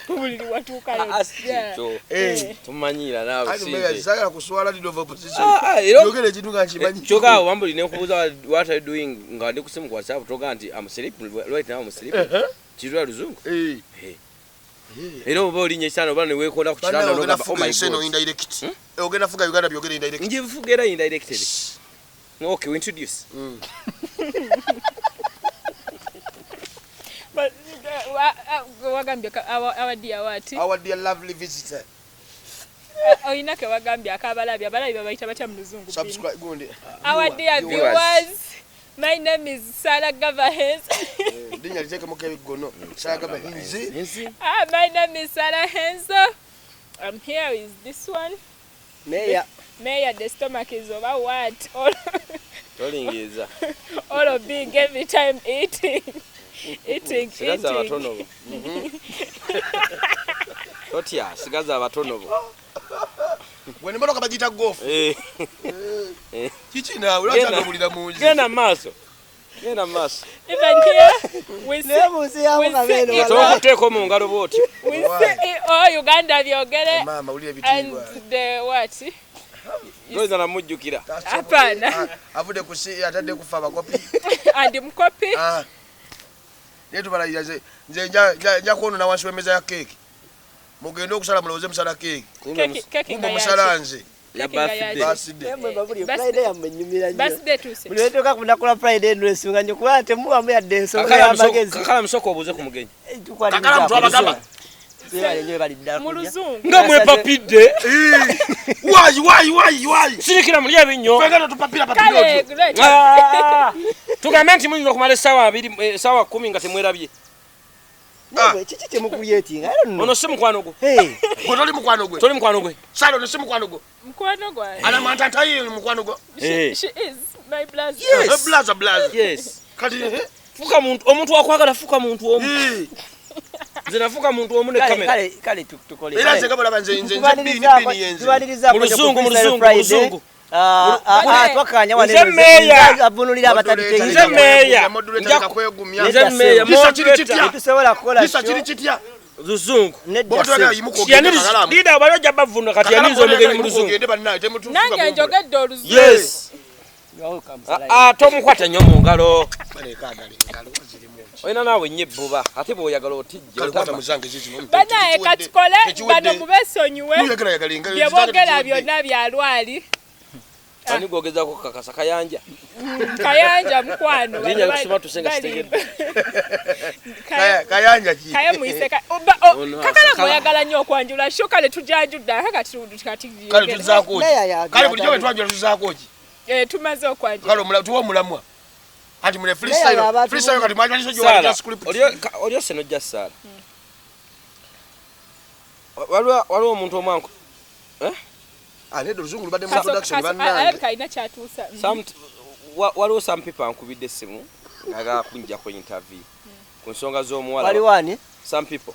Mu buliri watuukayo Ah, si dda. kyo. Eh. Tumanyiira naawe Ate Mayor, sinze. saagala kuswala leader of opposition. Ah, ah, era Yogera ekintu nga nkimanyi. Kyokka awo bambuli ne nkubuuza what are you doing nga ndi ku simu ku WhatsApp toga nti I'm sleeping right now, I'm sleeping. Kirwa Luzungu. Eh. Eh. Era oba olinnya ekitanda oba ne weekoona ku kitanda Bannange ogenda n'ogamba oh fuga my ensi eno God. indirect. Ogenda fuga Uganda byogere indirect. Ngifuga era indirectly. Okay, we introduce. But, wagambye our dear what? Our dear lovely visitor. Olina ke wagambye akabalabi abalabi babayita batya mu Luzungu? Bino? Subscribe gundi. Our dear Viewers. viewers, my name is Sarah Gavahenz. Linnya liteekemu ebiggono. Sarah Gavahenze. Ensi. My name is Sarah Henzo. I'm here with this one. Mayor. Mayor, the stomach is over what? All, Tolingiza. all of being every time eating. Eating, Sigaza eating. abatono bo. Totya, sigaza abatono bo. Gwe nemmotoka bagiyita golf. Eh. Kiki naawe lwaki Genda. agabulira mu nsi? Genda mu maaso. Genda mu maaso. Even here, we see, Naye mu nsi ya we Mukama see eno it wala- all. Tokuteeko mu ngalo bw'otyo. We see it all Uganda byogere Maama wulira and ebitiibwa. the what? Toyinza namujjukira. Hapana. Avudde ku si atadde kufa abakopi. And mkopi. Ah. Naye tubalayira nze nze nja kwonoona wansi w'emmeeza ya keeki. Mugende okusala mulowooze musala keeki. Keki keki Kumbe nga musala yaki. nze. Ya Keki nga birthday. yaki. Birthday. Naye mwe babuli, Birthday. Friday yammwe ennyumira nnyo. Birthday tuuse. Buli lwetuuka ku lunaku lwa Friday eno esunga nnyo kubanga temubamu yadde ensonga Kakala y'amagezi. kakala musooka obuuze ku mugenyi. Tukwatiriza Kakala mutwabagamba. Mwebale nnyo bali ddala Mu kujja. Luzungu. Nga mwepapidde. Wayi wayi wayi wayi. Sirikira muli ebinnyo. Ffe nga tupapira papira Kale, otyo. great. Ah! Tugambe nti muyinza okumala essaawa abiri, essaawa 10 nga temwerabye. Naye bwe, kiki kye mukuyetinga? I don't know. Ono si mukwano gwo. Hey, Gwe toli mukwano gwe. Toli mukwano gwe. Sala ono si mukwano gwo. Mukwano gwange. Alamantanta ye mukwano gwo. Eh. She is my brother. Yes. Blaza blaza. Yes. Kati eh. Fuka muntu, omuntu akwagala fuka muntu omu. Eh. Nze nafuka muntu omu ne kale, kamera. kale, kale tukole. Era nze nga bolaba nze nze nze bini bini yenze. Tubalirizaako Mu Luzungu, mu ku Freestyle Luzungu, mu Friday. Luzungu. Twakkaanya wano Nze eno, meeya. nze avunulira abatabitegeera. Nze meeya. Moderator leka kwegumya. Nze meeya. Kisa kiri Moderator. kitya? Tetusobola kukola Kisa show. kiri kitya? Luzungu. Nedda Bw'oba toyagala ssebo. yimuka ogende Yaniriza Kakalamu. leader abali ojja bavunula kati Kakalamu yaniriza omugenyi mu yimuka Luzungu. ogende bannange temutufuga Nange bumbula. njogedde Oluzungu. Yes. You're welcome, Salah. Ah, tomukwata nnyo mu ngalo. Baleka agala engalo zirimu ki? Olina naawe nnyo ebbuba ate bw'oyagala otijja. Kale kwata muzange zizino. Banaye katukole bano mubesonyiwe Muyagala yagala engalo. bye boogera byonna bya lwali. Ani gwogezaako kukakasa Kayanja? Kayanja mukwano. Linnya likusoma tuse nga sitegedde. Kayanja ki? Kaye muyise Ono kakala akala. mweyagala nnyo okwanjula sho kale tujanjudde aka kati kati Kale tuzaako ki? Meeya ya- Kale bulijjo bwe twanjula tuzaako ki? Eh, tumaze okwanjula. Kale omula tuwa omulamwa. Anti mune Meeya freestyle. abantu Freestyle kati mwajaliso gyo Saala, walija script. olyose n'ojja Saala. Waliwo omuntu omu anku- Ah, nedda oluzungu lubadde mu Kaso- introduction bannange. alabika alina kyatuusa. Waliwo some people ankubidde essimu ng'agala kunjjako interview ku nsonga z'omuwala. Waliwo ani? Some people.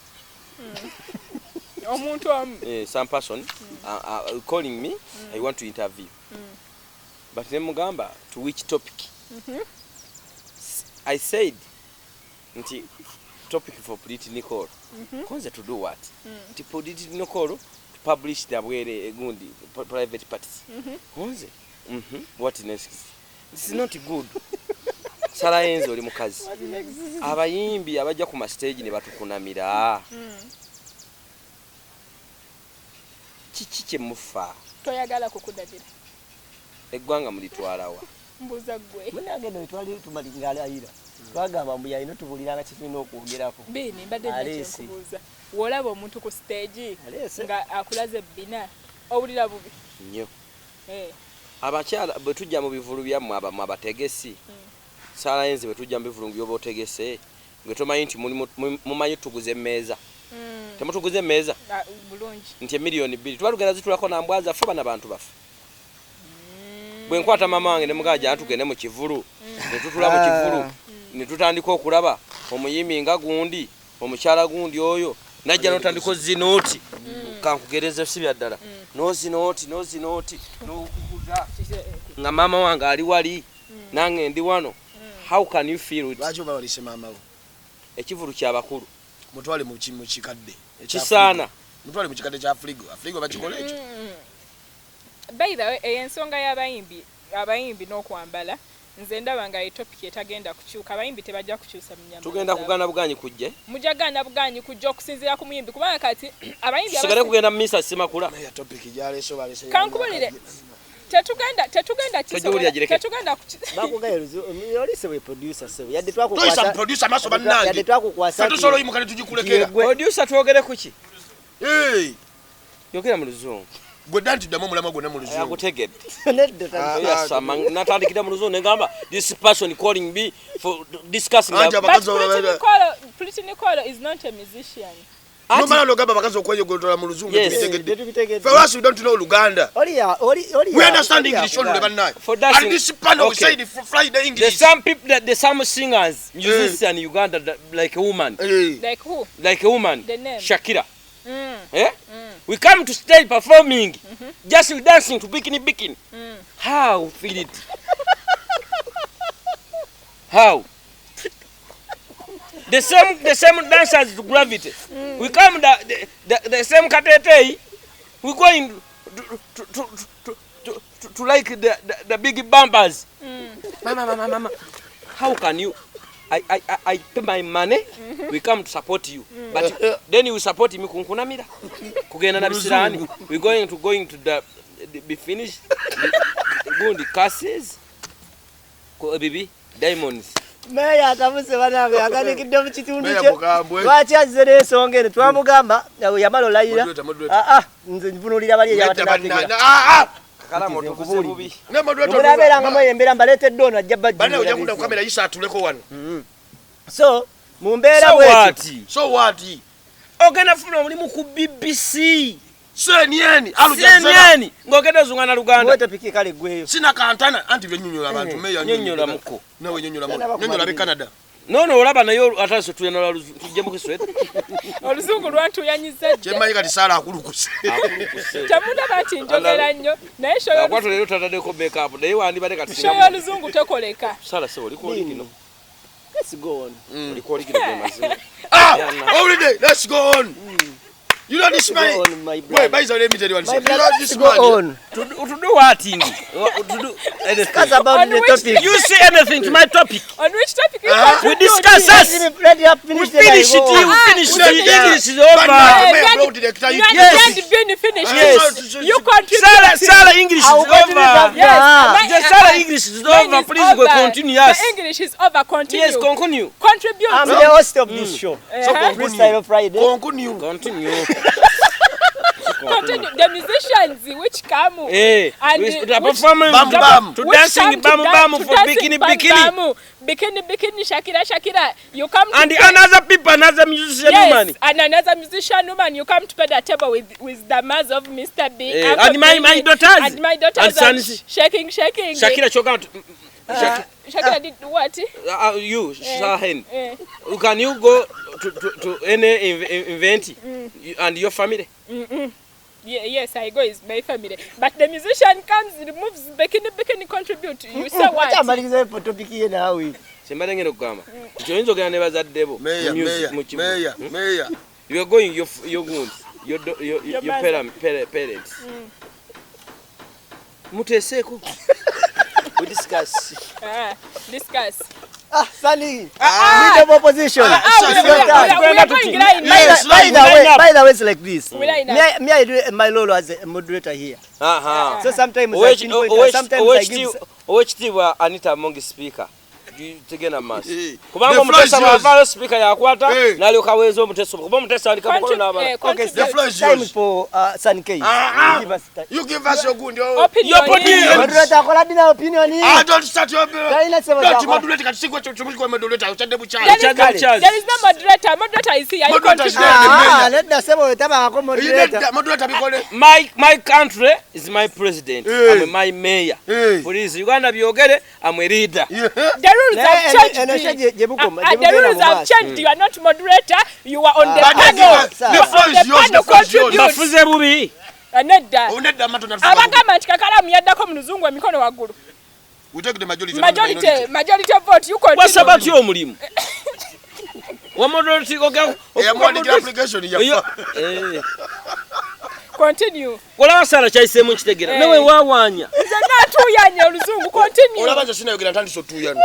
Omuntu omu. Some person calling me, I want to interview. But ne mugamba to which topic? I said nti topic for Pretty Nicole. Konze to do what? Nti Pretty Nicole to publish the bwere egundi private parties. Konze. What next? This is not good. Sarah Enzo oli mukazi. Abayimbi abajja ku ma stage ne batukunamira. Kiki kye mufa? Toyagala kukudabira. Eggwanga mulitwalawa. Mbuuza ggwe. Munnange nno twali tumalinga alayira. Twagamba mbu yalina otubuliranga kye tulina okwogerako. Biini mbadde nina Aleese. kyenkubuuza. W'olaba omuntu ku stage Aleese. nga akulaze ebbina owulira bubi? Nnyo. Eh. Abakyala bwe tujja mu bivulu byammwe abamu abategesi. Saala yenzi bwe tujja mu bivulu by'oba otegese gwe tomanyi nti mumanyi tuguze emmeeza. Temutuguze emmeeza? Ah, bulungi. Nti emiliyoni 2 tuba tugenda zitulako na mbwa zaffe bana bantu baffe. Bwe nkwata maama wange ne mugamba jangu tugende mu kivulu. Ne tutula mu kivulu. Ne tutandika okulaba omuyimbi nga gundi, omukyala gundi oyo. Najja n'otandika ozinooti. Kankugereze si bya ddala. N'ozinooti, n'ozinooti, n'okukuza. Nga maama wange ali wali, nange ndi wano. How can you feel it? Lwaki oba walese maama wo? Ekivulu ky'abakulu. Mutwale mu kikadde. Kisaana. Mutwale mu kikadde kya frigo. Frigo bakikola ekyo. By the way, eyo ensonga y'abayimbi, abayimbi n'okwambala, nze ndaba nga ye topic etagenda kukyuka. Abayimbi tebajja kukyusa mu nyambala Tugenda zaabwe. kugaana buganyi kujje. Mujja kugaana buganyi kujja okusinziira ku muyimbi kubanga kati abayimbi Tusigale kugenda mu misa simakula. Naye topic gyaleese obalese. Kankubulire. Tetugenda Togiwulira kisobola. gireke. Tetugenda Bakugaye oli sebe producer sebe. Yadde Toyisa twakukwasa. producer maaso bannange. Yadde twakukwasa. Ffe tusobola oyimuka ne tugikulekera. Producer twogere ku ki? Hey! Yogera mu luzungu. Gwe dda nti ddamu omulamwa gwonna mu luzungu. Yakutegedde. Nedda tandika. Yasama natandikira mu luzungu ne ngamba this person calling me for discussing. Anti But abakazi aba- Pretty Nicole is not a musician. Nomala n'ogamba abakazi okweyogotola mu luzungu Yes. tubitegedde. Tubitegedde. Ffe lwaki we don't know Luganda. Oli ya oli oli. We understand English only bannange. For dancing. And this panel we Okay. said Friday There's English. some people that there's some singers, musicians in Uganda that, like a woman, Hey. Like who? like a woman, The name. Shakira. Eh? We come to stage performing, just we dancing to bikini bikini. How feel it? How? The same dancers to gravity. We come the same katete. We going to like the big bumpers. Mama, mama, mama. How can you? I pay my money. We come to support you, but then you support me kunkunamira. Kugenda na bisirani. We going to the be finished. Gundi curses. Ko bibi diamonds. Meya atabuse banange akanikidde mu kitundu Meya kye. mukambwe. Lwaki azze n'ensonga eno twamugamba yamala olayira. Moderator, moderator. Ah ah nze nvunuulira bali Nedda eyabatanategeera. bannange. Ah, ah! Kakalamu otuvuze bubi. Ne moderator. Munaabeeranga mweyembera mbaleetedde ono ajja Banne ojja kudda ku bajjulira. kamera yisa atuleko wano. So mu mbeera So bw'etyo what? So what? Ogenda funa omulimu ku BBC. CNN, Al Jazeera. CNN ng'ogenda ozunga na Luganda. muwe topiki kale eggweyo. Sina kantana anti byennyonnyola abantu meya Nnyonnyola muko. Nawe nnyonnyola Tannaba muko. Nnyonnyola kumaliriza. b'e Canada. No no olaba naye atase tuyana tujjemu kisweta. Oluzungu lwantuyanyiza dda. Kyemmanyi kati Saala akulukuse. Temundaba nti njogera nnyo naye show Akwata leero tataddeko makeup naye wandibadde kati show y'oluzungu tekoleka. Saala sebo oliko oligino. Let's go on. Oliko oligino ge mazima. Ah! Already, let's go on. You know this Go man. on, my brother. Wait, by the way, let me tell you one My thing. You brother, know let's this go man. on. To do what thing? To do anything. Discuss about On the which- topic. You say anything to my topic. On which topic you Ah. We contribute? discuss us. Let her We finish. finish it. We finish it. English is over. Bannange, Eh, Mayor Dad- Brown director, you- Yes. Yes. Been finished. Yes. You contribute. Sarah, English is I will continue over. after. Yes. Ah. The Sarah English is Mine over. is Please go over. continue. Yes. The English is over. Continue. Yes, continue. Contribute. I'm the host of this show. So Freestyle Friday. Continue. Continue. Continue. The musicians which come Eh, and we which, are performing Bam, bam. to which dancing come to bam bam to for dancing bikini bam bikini. Bam, bikini bikini Shakira Shakira. You come to And pay- another people, another musician yes, woman. and another musician woman. You come to pay the table with the mass of Mr. B. Eh, Uncle and my B, daughters. and my daughters And are sons. shaking shaking. Shakira Choga. Shakira did what? You, Shahen. Eh. Can you go to any event and your family? Yeah, yes, I go is my family. But the musician comes, removes bikini bikini, contribute. You say what? Amaliriza topic ye naawe. Kyembadde ngenda okugamba nti oyinza ogenda ne bazadde bo Mayor, mu music- Mayor, mu kibuga. Mayor, Mayor. You are going your goons, your Your parents. Muteeseeko. We discuss. Discuss. Ah, Sunny, leader of opposition. By the way, it's like this. Me, I do my role as a moderator here. So sometimes I pinpoint, sometimes I give. Owekitiibwa Anita Among speaker. Tegenda maaso kubanga omutesa bw'avaayo speaker yakwata n'alyoka aweeza omuteso kuba omutesa alika mukono n'abala. Okay, the floor is yours. Time for Sun K. You give us your good opinion. Moderator akola dina opinion. I don't start your don't moderator kati sigwe chumuliko moderator ochadde bukyali. There is no moderator. Moderator is here. Ah, let the sebo taba ako moderator. Moderator bikole. My country is my president. I'm my mayor. Please Uganda byogere, I'm a leader. The rules have changed. The rules have changed. You are not moderator. You are on the panel. The floor is yours. The floor is yours. Bafuze bubi. Nedda. Abagamba nti kakalamu yaddako mu luzungu emikono waggulu. We take the majority. Majority vote. You continue. Wasaba ki omulimu? Wa moderator oga. Application yafa. Continue. Olaba Sara kyayiseemu nkitegera. Nawe wawaanya. Nze naatuuyanya oluzungu. Continue. Olaba nze sinayogera ntandise otuuyana.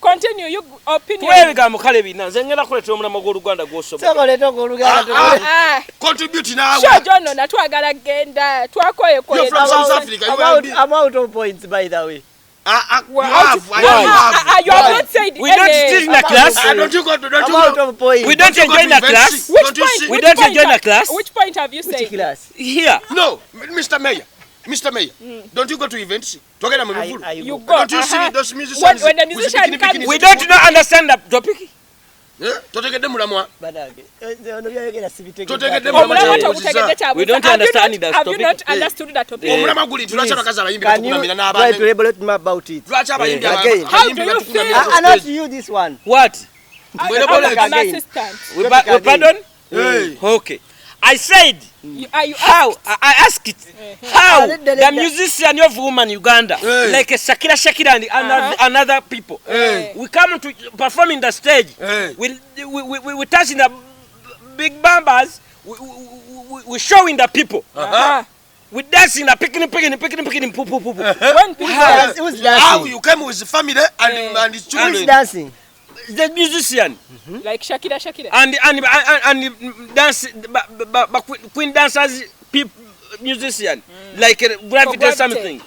Continue your opinion. Tuwebigambo kale bina nze ngenda kuleetera omulamwa gw'Oluganda gw'osobola. Soko leeta ogw'Oluganda. Contribute naawe. Sure John, na twagala genda. Twakoye koye. You're from South Africa. I'm out of points by the way. You have not said we don't steal in the class. Don't you go to, don't you out of point. We don't enjoy the class. Which point? We don't enjoy the class. Which point have you said? Which class? Here. No, Mr. Mayor. Mr. Mayor, don't you go to events? You go. Don't you see those musicians? When the musician comes, we don't not understand the topic. We don't understand the topic. Have you not understood the topic? Can you try to elaborate more about it? Again. How do you feel? Not you this one. What? I'm assistant. We pardon? Okay. I said, how, I asked it, how the musician of woman Uganda, like Shakira Shakira and another people, we come to perform in the stage, we touching the big bambas, we showing the people. We dancing, picking, poo, poo, poo, poo. How you came with the family and the children. Who's dancing? The musician, like Shakira Shakira, and dance, queen dancers, people, musician, like gravity something.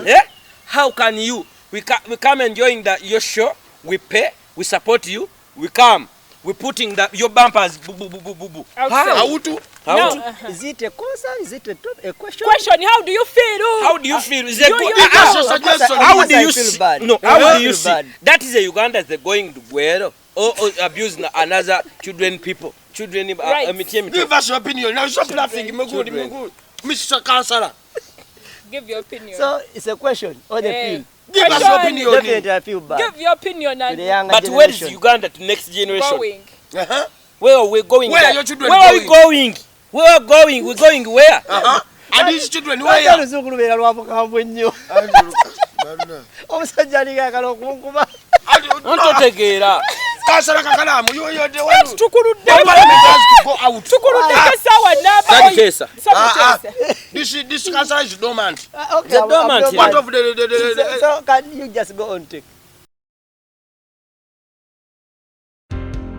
Yeah? How can you? We come enjoying your show. We pay. We support you. We come. We putting your bumpers. Boo boo boo boo boo. How to? How? No. Is it a concern? Is it a question? Question: how do you feel? How do you feel? Is it how do you feel bad? No, how do you see? That is a Uganda they're going to Guero or abusing another children people. Children, right. Give us your opinion. Now stop laughing. Mr. Councillor. Give your opinion. So it's a question or the feel. Give us your opinion. Definitely, I feel bad. Give your opinion. But where is Uganda to next generation? Going. Where are we going? Where are your children where going? Are we going? Where are we going? We're going where? And these children where? This councillor is dormant. Okay, the dormant. Part of the so can you just go on take?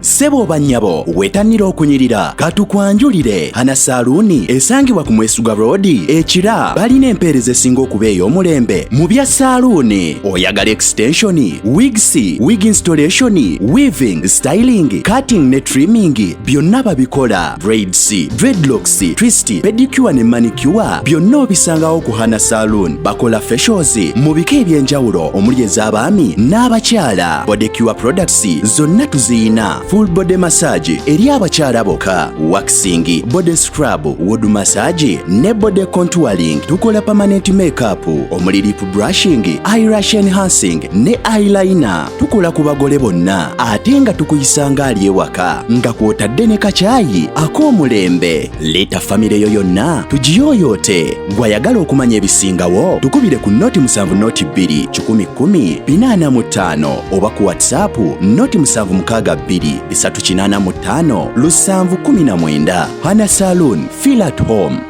Sebo banyabo wetanira okunyirira katukwanjulire Hana Saloon esangibwa ku Mwesuga Road ekira balina empeereza esinga okuba ey'omulembe mu bya saloon. Oyagala extension, wigs, wig installation, weaving, styling, cutting ne trimming byonna babikola. Braids, dreadlocks, twist, pedicure ne manicure byonna obisangawo ku Hana Saloon. Bakola facials mu bika eby'enjawulo omuli ez'abaami n'abakyala. Body cure products zonna tuziyina. Full body massage eri abakyala bokka, waxing, body scrub, wood massage ne body contouring. Tukola permanent makeup omuli lip brushing, eyelash enhancing ne eyeliner. Tukola ku bagole bonna ate nga tukuyisanga ali ewaka nga kwotadde ne kacaayi ak'omulembe. Leeta famire yo yonna tugiyooyoote. Gw'ayagala okumanya ebisingawo tukubire ku 07 02 110 45 oba ku WhatsApp 0762 385 719. Hana Saloon, feel at home.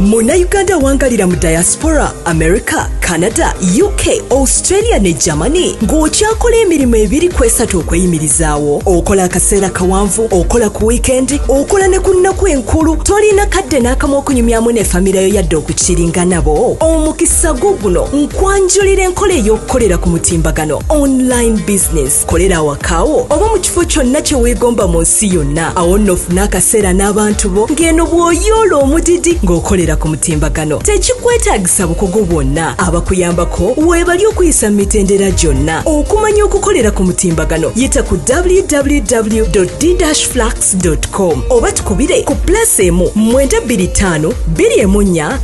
Munnayuganda awangalira mu diaspora, America, Canada, UK, Australia ne Germany ng'okyakola emirimu ebiri ku esatu okweyimirizaawo, okola akaseera kawanvu, okola ku wiikendi, okola ne ku nnaku enkulu, tolina kadde n'akamu okunyumyamu ne famire yo yadde okukiringa nabo. Omukisa gwo guno, nkwanjulira enkola ey'okukolera ku mutimbagano, online business. Kolera awakaawo oba mu kifo kyonna kye weegomba mu nsi yonna. Awo nno ofune akaseera n'abantu bo ng'eno bw'oyoola omudidi ng'okolera ku mutimbagano. Tekikwetaagisa bukugu bwonna, abakuyambako weebali okuyisa mu mitendera gyonna. Okumanya okukolera ku mutimbagano, yita ku www.d-flux.com oba tukubire ku plus 1 925 24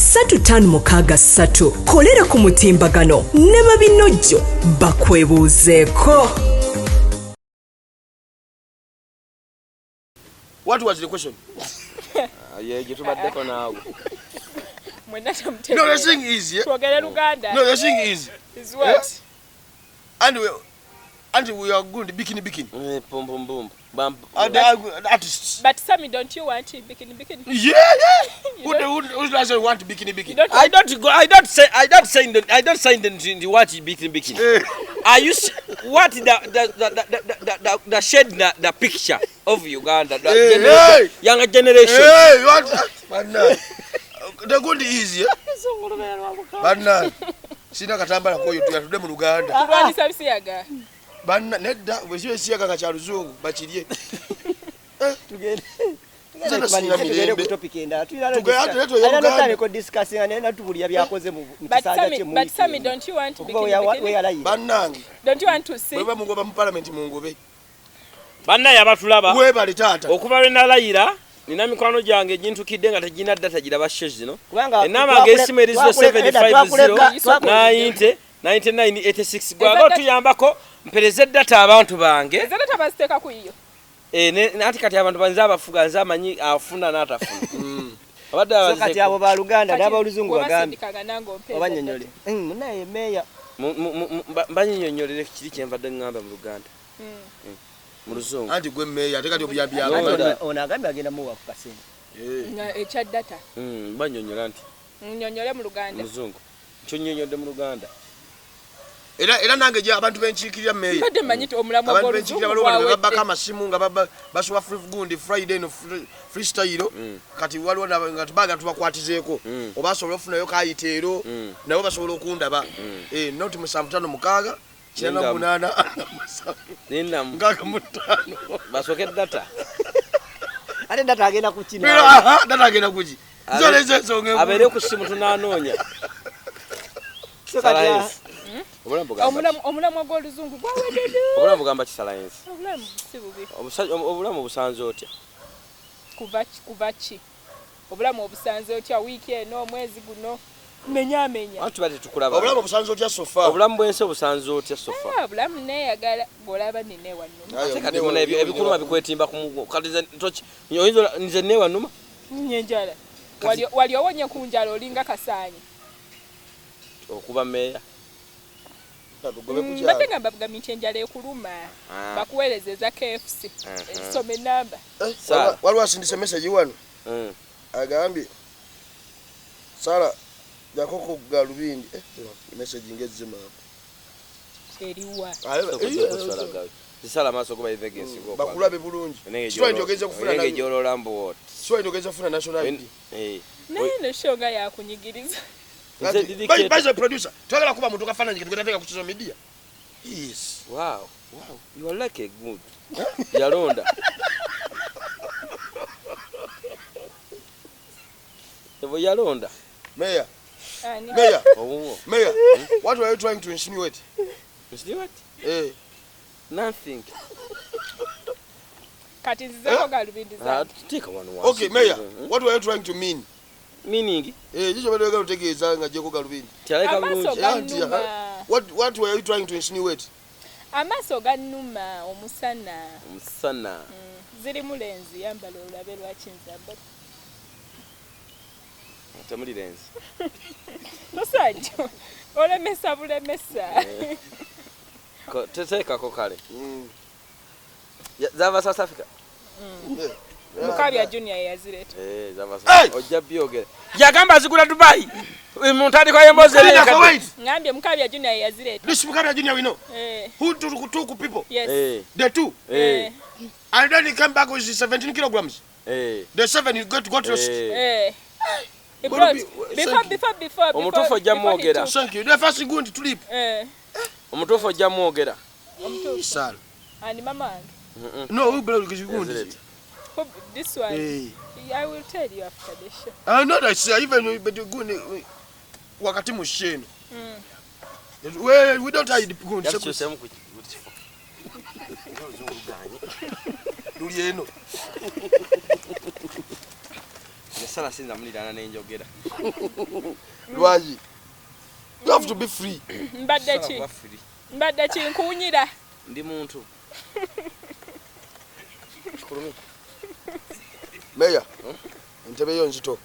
3563. Kolera ku mutimbagano ne babinojjo bakwebuuzeeko. What was the question? Ye gye tubaddeko naawe. Mwenna No, the temutegeera. thing is, yeah. Twogere Luganda. No, the thing is, Is what? And we are good bikini bikini. Eh, pum pum pum. Bam. And they are good artists. But Sammy, don't you want it bikini bikini? Yeah. You Who doesn't want bikini You bikini? don't I don't go. I don't say. I don't say. In the, I don't say in the what bikini bikini. Eh. Are you what the shade the picture of Uganda, the Hey, generation, hey. younger generation? Hey, you want Banna. The good is, yeah. Banna. Sina katambala koyo tuyatudde mu Luganda. Kulwanyisa bisiyaga. Banna nedda bwe kiba ekisiyaga nga kya luzungu bakirye. Tugende. Nze nasinga Tugende mirembe. ku topic endala. Tugende, ate toyo Uganda. Tulina discussinga naye natubulira byakoze mu But kisanja Sammy, kye mu but Sammy, weekend. don't you want Okuva bikini bikini? weyalayira. Bannange Don't you want to see? bwe bamugoba mu palamenti mungobe. Bannaye abatulaba Weebale taata. okuva lwe nalayira nina mikwano gyange gintukidde nga tegirina data giraba show zino. Kubanga Enamba ng'essimu eri 0750 90 99 86 gwaga otuyambako mpereze data abantu bange. Eza data baziteeka ku yiyo. Eh, anti kati abantu banze abafuga nze amanyi afuna n'atafuna. Abadde So kati abo abaze ba Luganda Kati n'aboluzungu bwe bagambe basindikaga nange ompeeza obannyonnyole. Munaye meeya. Mbanyinyonnyolere kiri kye nvadde ŋŋamba mu Luganda. Mu Luzungu. Anti gwe mmeeya ate kati obuyambi No, abatono. no. Ono agambye agenda muwa ku kasente. Eh. Nga ekya data. Bannyonnyola nti Nnyonnyole mu mu Luganda. Luzungu. Nkyonnyonnyodde mu Luganda. Era nange gye abantu benkiikirira mmeeya. Mbadde mmanyi nti omulamwa Abantu gw'oluzungu benkiikirira waliwo bano be babbako gwawedde. amasimu nga basuba free gundi Friday no freestyle. Kati waliwo nga tubaagala tubakwatizeeko. Oba asobola okufunayo kayiteero nabo basobola okundaba. Eh, noti 756 98 7 Nindamu. 65. Basooke data. Ate data agenda ku kino. Pero, aha, data agenda kuki? Nzo lezo ensonga enkulu. Abeere ku ssimu tunaanoonya. So kati Salayensi. Obulamu bugamba ki? Omulamwa gw'oluzungu gwawedde dda. Obulamu bugamba ki Salayensi? Obulamu si bubi. Obulamu obusanze otya? Kuva ki, kuva ki? Obulamu obusanze otya wiiki eno, omwezi guno? Menyaamenya. Anti tuba tetukulaba. Obulamu obusanze otya so far? Obulamu bw'ensi obusanze otya so far? Obulamu neeyagala ng'olaba nina ewannuma. Ayo, Ate kati newa- muna ebikuluma bikwetimba ku mugongo. Kati nze oyinza nze neewannuma? Nyenjala. Wali owonye ku njala olinga kasaanyi. Okuba mmeeya. Tugobe ku kyalo. Mbadde ngamba bugambi nti enjala ekuluma. Bakuweereza eza KFC. Soma ennamba. Eh, Sara. waliwo asindise message wano. Agambye Sara jakoko galubindi. Eh, message ngezze maama. Eriwa. Zisala amaaso go bayive ensigo. Bakulabe bulungi. Kitwali nti ogenze kufuna Naye gy'oloola mbu what? Kitwali nti ogenze kufuna national ID. Eh. Naye eno show nga yakunyigiriza. Nze By the way, producer, twagala kuba muntu kafaananyi ke tugenda ku social media. Yes. Wow. Wow. You are like a good. Yalonda. Evo yalonda. Mayor. Ani? Mayor. Owuwo. Mayor. What were you trying to insinuate? Insinuate? Eh. Nothing. Kati nzizeko galubindi zange. Teeka wano wansi. Okay, Mayor. What were you trying to mean? Meaning? Eh, jicho bado oyagala otegeeza nga gyeko galubindi. Tyaleka Amaaso bulungi. gannuma. What were you trying to insinuate? Amaaso gannuma omusana. Omusana. Zirimu lenzi yambala olabe lwaki nzambala. Temuli lenzi. Tosajja olemesa bulemesa. Teteekako kale. Zava South Africa. Mukabya Junior yazireeta. Ojja byogera. Yagamba azigula Dubai. Mu ntandikwa y'emboozi eri. Ngambye Mukabya Junior yazireeta. This Mukabya Junior we know. Who took people? Yes. The two. And then he came back with 17 kilograms. The 7 he got lost. He brought before. Omutuufu ojja mwogera. Thank you. The first going to trip. Omutuufu ojja mwogera. Sal. And mama. No, who brought the this one. I will tell you after the show. I know that say even but you go wakati musheno. We don't hide go. Luli eno. Nesala sinza mulirana n'enjogera. Lwaki? You have to be free. Mbadde ki nkuwunyira. Ndi muntu. Meya, entebe yo nzito.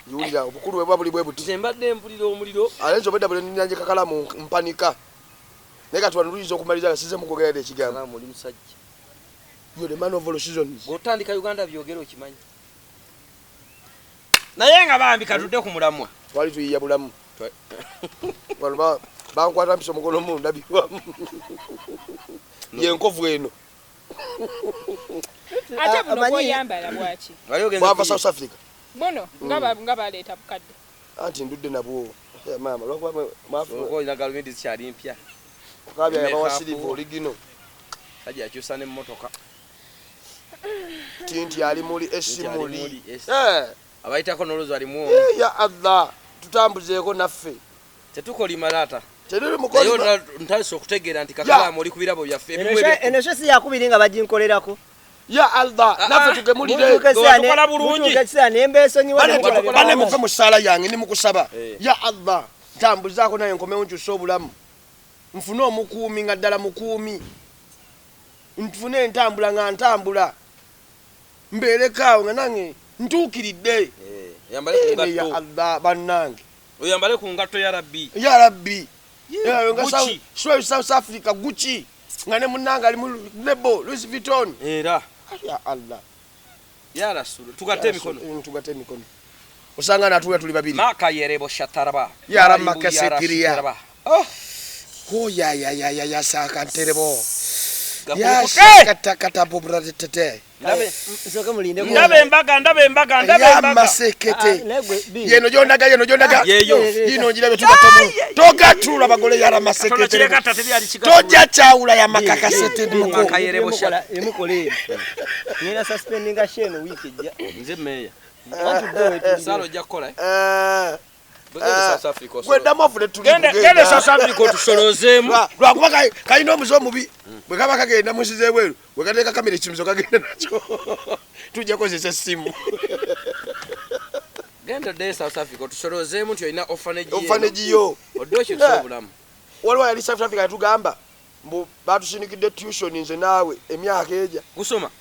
Njiwulira obukulu bwe buli bwe buti. Nze mbadde mpulira omuliro. Alenzo obedda buli nnanje kakalamu mpanika. Naye kati wano luyinza okumaliriza nga sizze mukwogera ekigambo. Salamu oli musajja. You're the man of all seasons. Bw'otandika Uganda byogera okimanyi. Naye nga bambi katudde ku mulamwa. Twali tuyiya bulamu. Wano bankwata mpiso mukono mu ndabirwamu. Ye nkovu eno. Ate buno bw'oyambala bwaki? Bwava South Africa. Buno nga baleeta bukadde. Anti ndudde nabwo. Maama lwakuba mwafu. Olina galumindi zikyali mpya. Okabya yabawa siriva oligino. Sajja yakyusa n'emmotoka. Tinti ali muli esimuli. Abayitako n'olwozi ali mu. Ya Allah tutambuzeeko naffe. Tetukolima taata. Tetuli mukolima. Naye ntandise okutegeera nti kakalaamu oli ku birabo byaffe. Eno sho si yakubiri nga baginkolerako. Ya Allah naffe tugemulire. Tukola bulungi. Bane muve mu ssaala yange ndi mukusaba. Ya Allah ntambuzaako naye nkomewo nkyuse obulamu. Nfune omukuumi nga ddala mukuumi. Nfune entambula nga ntambula. Mbeereko awo nga nange ntuukiridde. Oyambale ku ngatto. Ya Allah bannange. Oyambale ku ngatto ya Rabbi. Ya Rabbi. Gucci. South Africa Gucci. Nga ne munnange ali mu lebo Louis Vuitton. Era. Ya Allah. Ya Rasul. Tugatte emikono. Tugatte emikono. Osanga natuula tuli babiri. Maka yerebo shataraba. Ya Ramaka sekiria. Oh. Ko ya ya ya ya ya sakanterebo. Ya shakatakata bobratete. Ndabe embaga ndabe embaga ndabe embaga. Masekete. Yeno jondaga yeno jondaga. Yino njirabe tugatomu. Togatula bagole yara masekete. Tojja chawula ya makakasete duko. Makayerebo sha. Emukole. Ngenda suspendinga sheno wiki ejja. Nze meya. Salo ojja kukola. Genda South Africa otusolozeemu. Lwakuba kalina omuze omubi. Bwe kaba kagenda mu nsi z'ebweru, bwe kateeka kamera ekimizo kagenda nakyo. Tujja kozesa essimu. Genda oddeyo South Africa otusolozeemu nti olina orphanage yo. Orphanage yo. Odde okyuse obulamu. Waliwo yali South Africa yatugamba mbu batusindikidde tuition nze naawe emyaka ejja. Kusoma?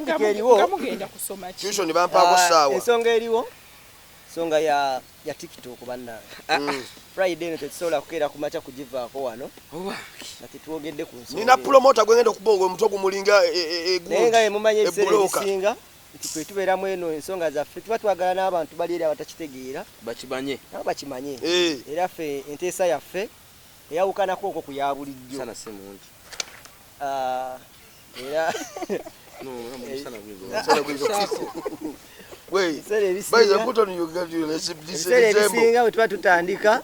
Nga mugenda kusoma ki? Tuition bampaako ssaawa. Ensonga eriwo. Ensonga ya TikTok bannange. Friday eno tetusobola kukeera ku makya kugivaako wano. Nga tetwogedde ku nsonga. Nina promoter gwe ngenda okuba omutwe gumulinga egundi. Naye nga mumanyi ebiseera ebisinga nti kwe tubeeramu eno ensonga zaffe tuba twagala n'abantu bali eri abatakitegeera. Bakimanye. Nabo bakimanye. Era ffe enteesa yaffe eyawukanako okwo ku ya bulijjo. Sana si mungi. Era no, ebiseera ebisinga bwe tuba tutandika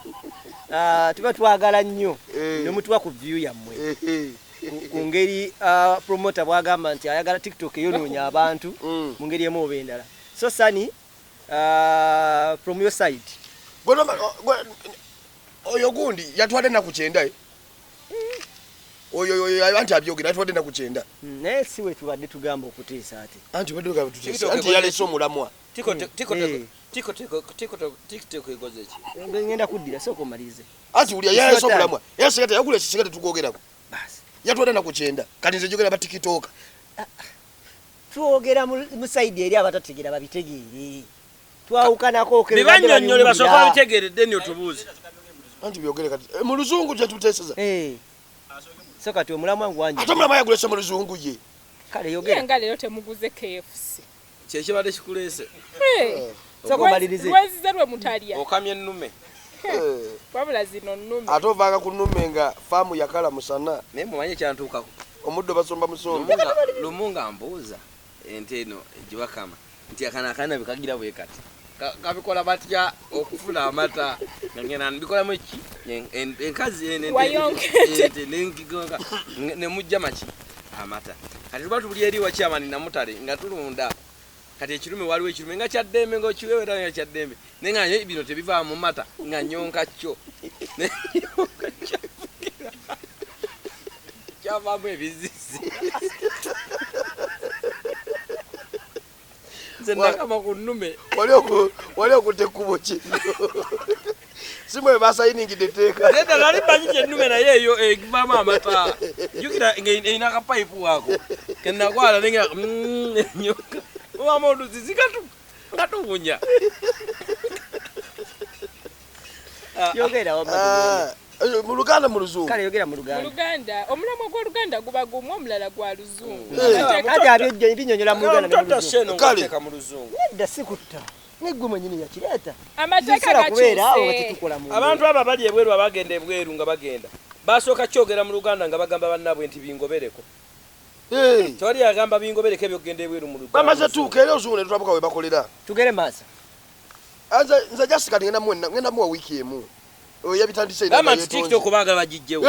tuba twagala nnyo ne mutuwa ku view yammwe ku ngeri promoter bw'agamba nti ayagala TikTok eyonoonya abantu mu ngeri emu oba endala. So Sunny, from your side. Oyo gundi yatwadde ennaku 90. Oyo anti abyogera yatwadde ennaku 90. Naye si we tubadde tugamba okuteesa ate. Anti badde tugamba tuteesa. Anti yaleese omulamwa. TikTok ekoze ki? Ngenda kuddira sooka omalirize. Anti wulira yaleese omulamwa. Era singa teyagula singa tetugwogerako. Basi. Yatwadde ennaku 90. Kati nze njogera ba TikTok. Twogera mu side eri abatategeera babitegeere. Twawukanako Bibannyonnyole basooka babitegeeredde nyo tubuuze. Anti byogere kati mu luzungu kye tuteeseza. So kati omulamwa ngwangi. Ate omulamwa yagulese mu luzungu ye. Kale yogera. Nga leero temuguze KFC. Kyekibadde kikuleese. Sooka omalirize. Lwezize lwe mutalya. Okamye ennume. Wabula zino nnume. Ate ovanga ku nnume nga faamu yakala musana. Naye mumanyi ekyantuukako. Omuddo basomba musombe. Lumu nga mbuuza ente eno gye bakama nti akana akaana bekagira bwe kati. Kabikola batya okufuna amata? Nga ngenda mbikolamu ki? Enkazi eno ente nengigonga ne mujja maki amata. Kati tuba tuli eri wakyamani namutale nga tulunda. Kati ekirume waliwo ekirume nga kya ddembe ng'okiweweera nga kya ddembe. Naye nga naye bino tebivaamu mu mata nga nnyonka kyo. Nnyonka kyavugira. Kyavaamu ebizizi. Nze nakama ku nnume. Wali okutte ekkubo ki? Si mwe basayiningidde etteeka. Nedda nali mmanyi gye nnume naye eyo evaamu amata. Jjukira ng'erina akapayipu ako. Ke nakwala ne ngira ennyonka. Mubaamu oluzizi nga tuwunya. Yogera wamma. Mu Luganda mu Luzungu. Kale yogera mu Luganda. Mu Luganda omulamwa gw'Oluganda guba gumu omulala gwa Luzungu. Kati abyo binyonyola mu Luganda ne mu Luzungu. Kale. Mu Luzungu. Nedda si kutta. Neggwe mwennyini yakireeta. Amateeka gakyuse. Abantu abo abali ebweru abagenda ebweru nga bagenda. Basooka kyogera mu Luganda nga bagamba bannaabwe nti bingobereko. Tewali yagamba bingobereko ebyokugenda ebweru mu Luganda. Bamaze tuuka era Oluzungu ne tulabuka we bakolera. Tugere maaso. Nze just kati ngenda muwa wiiki emu. Oyo yabitandise Gamba nti TikTok baagala bagijjewo.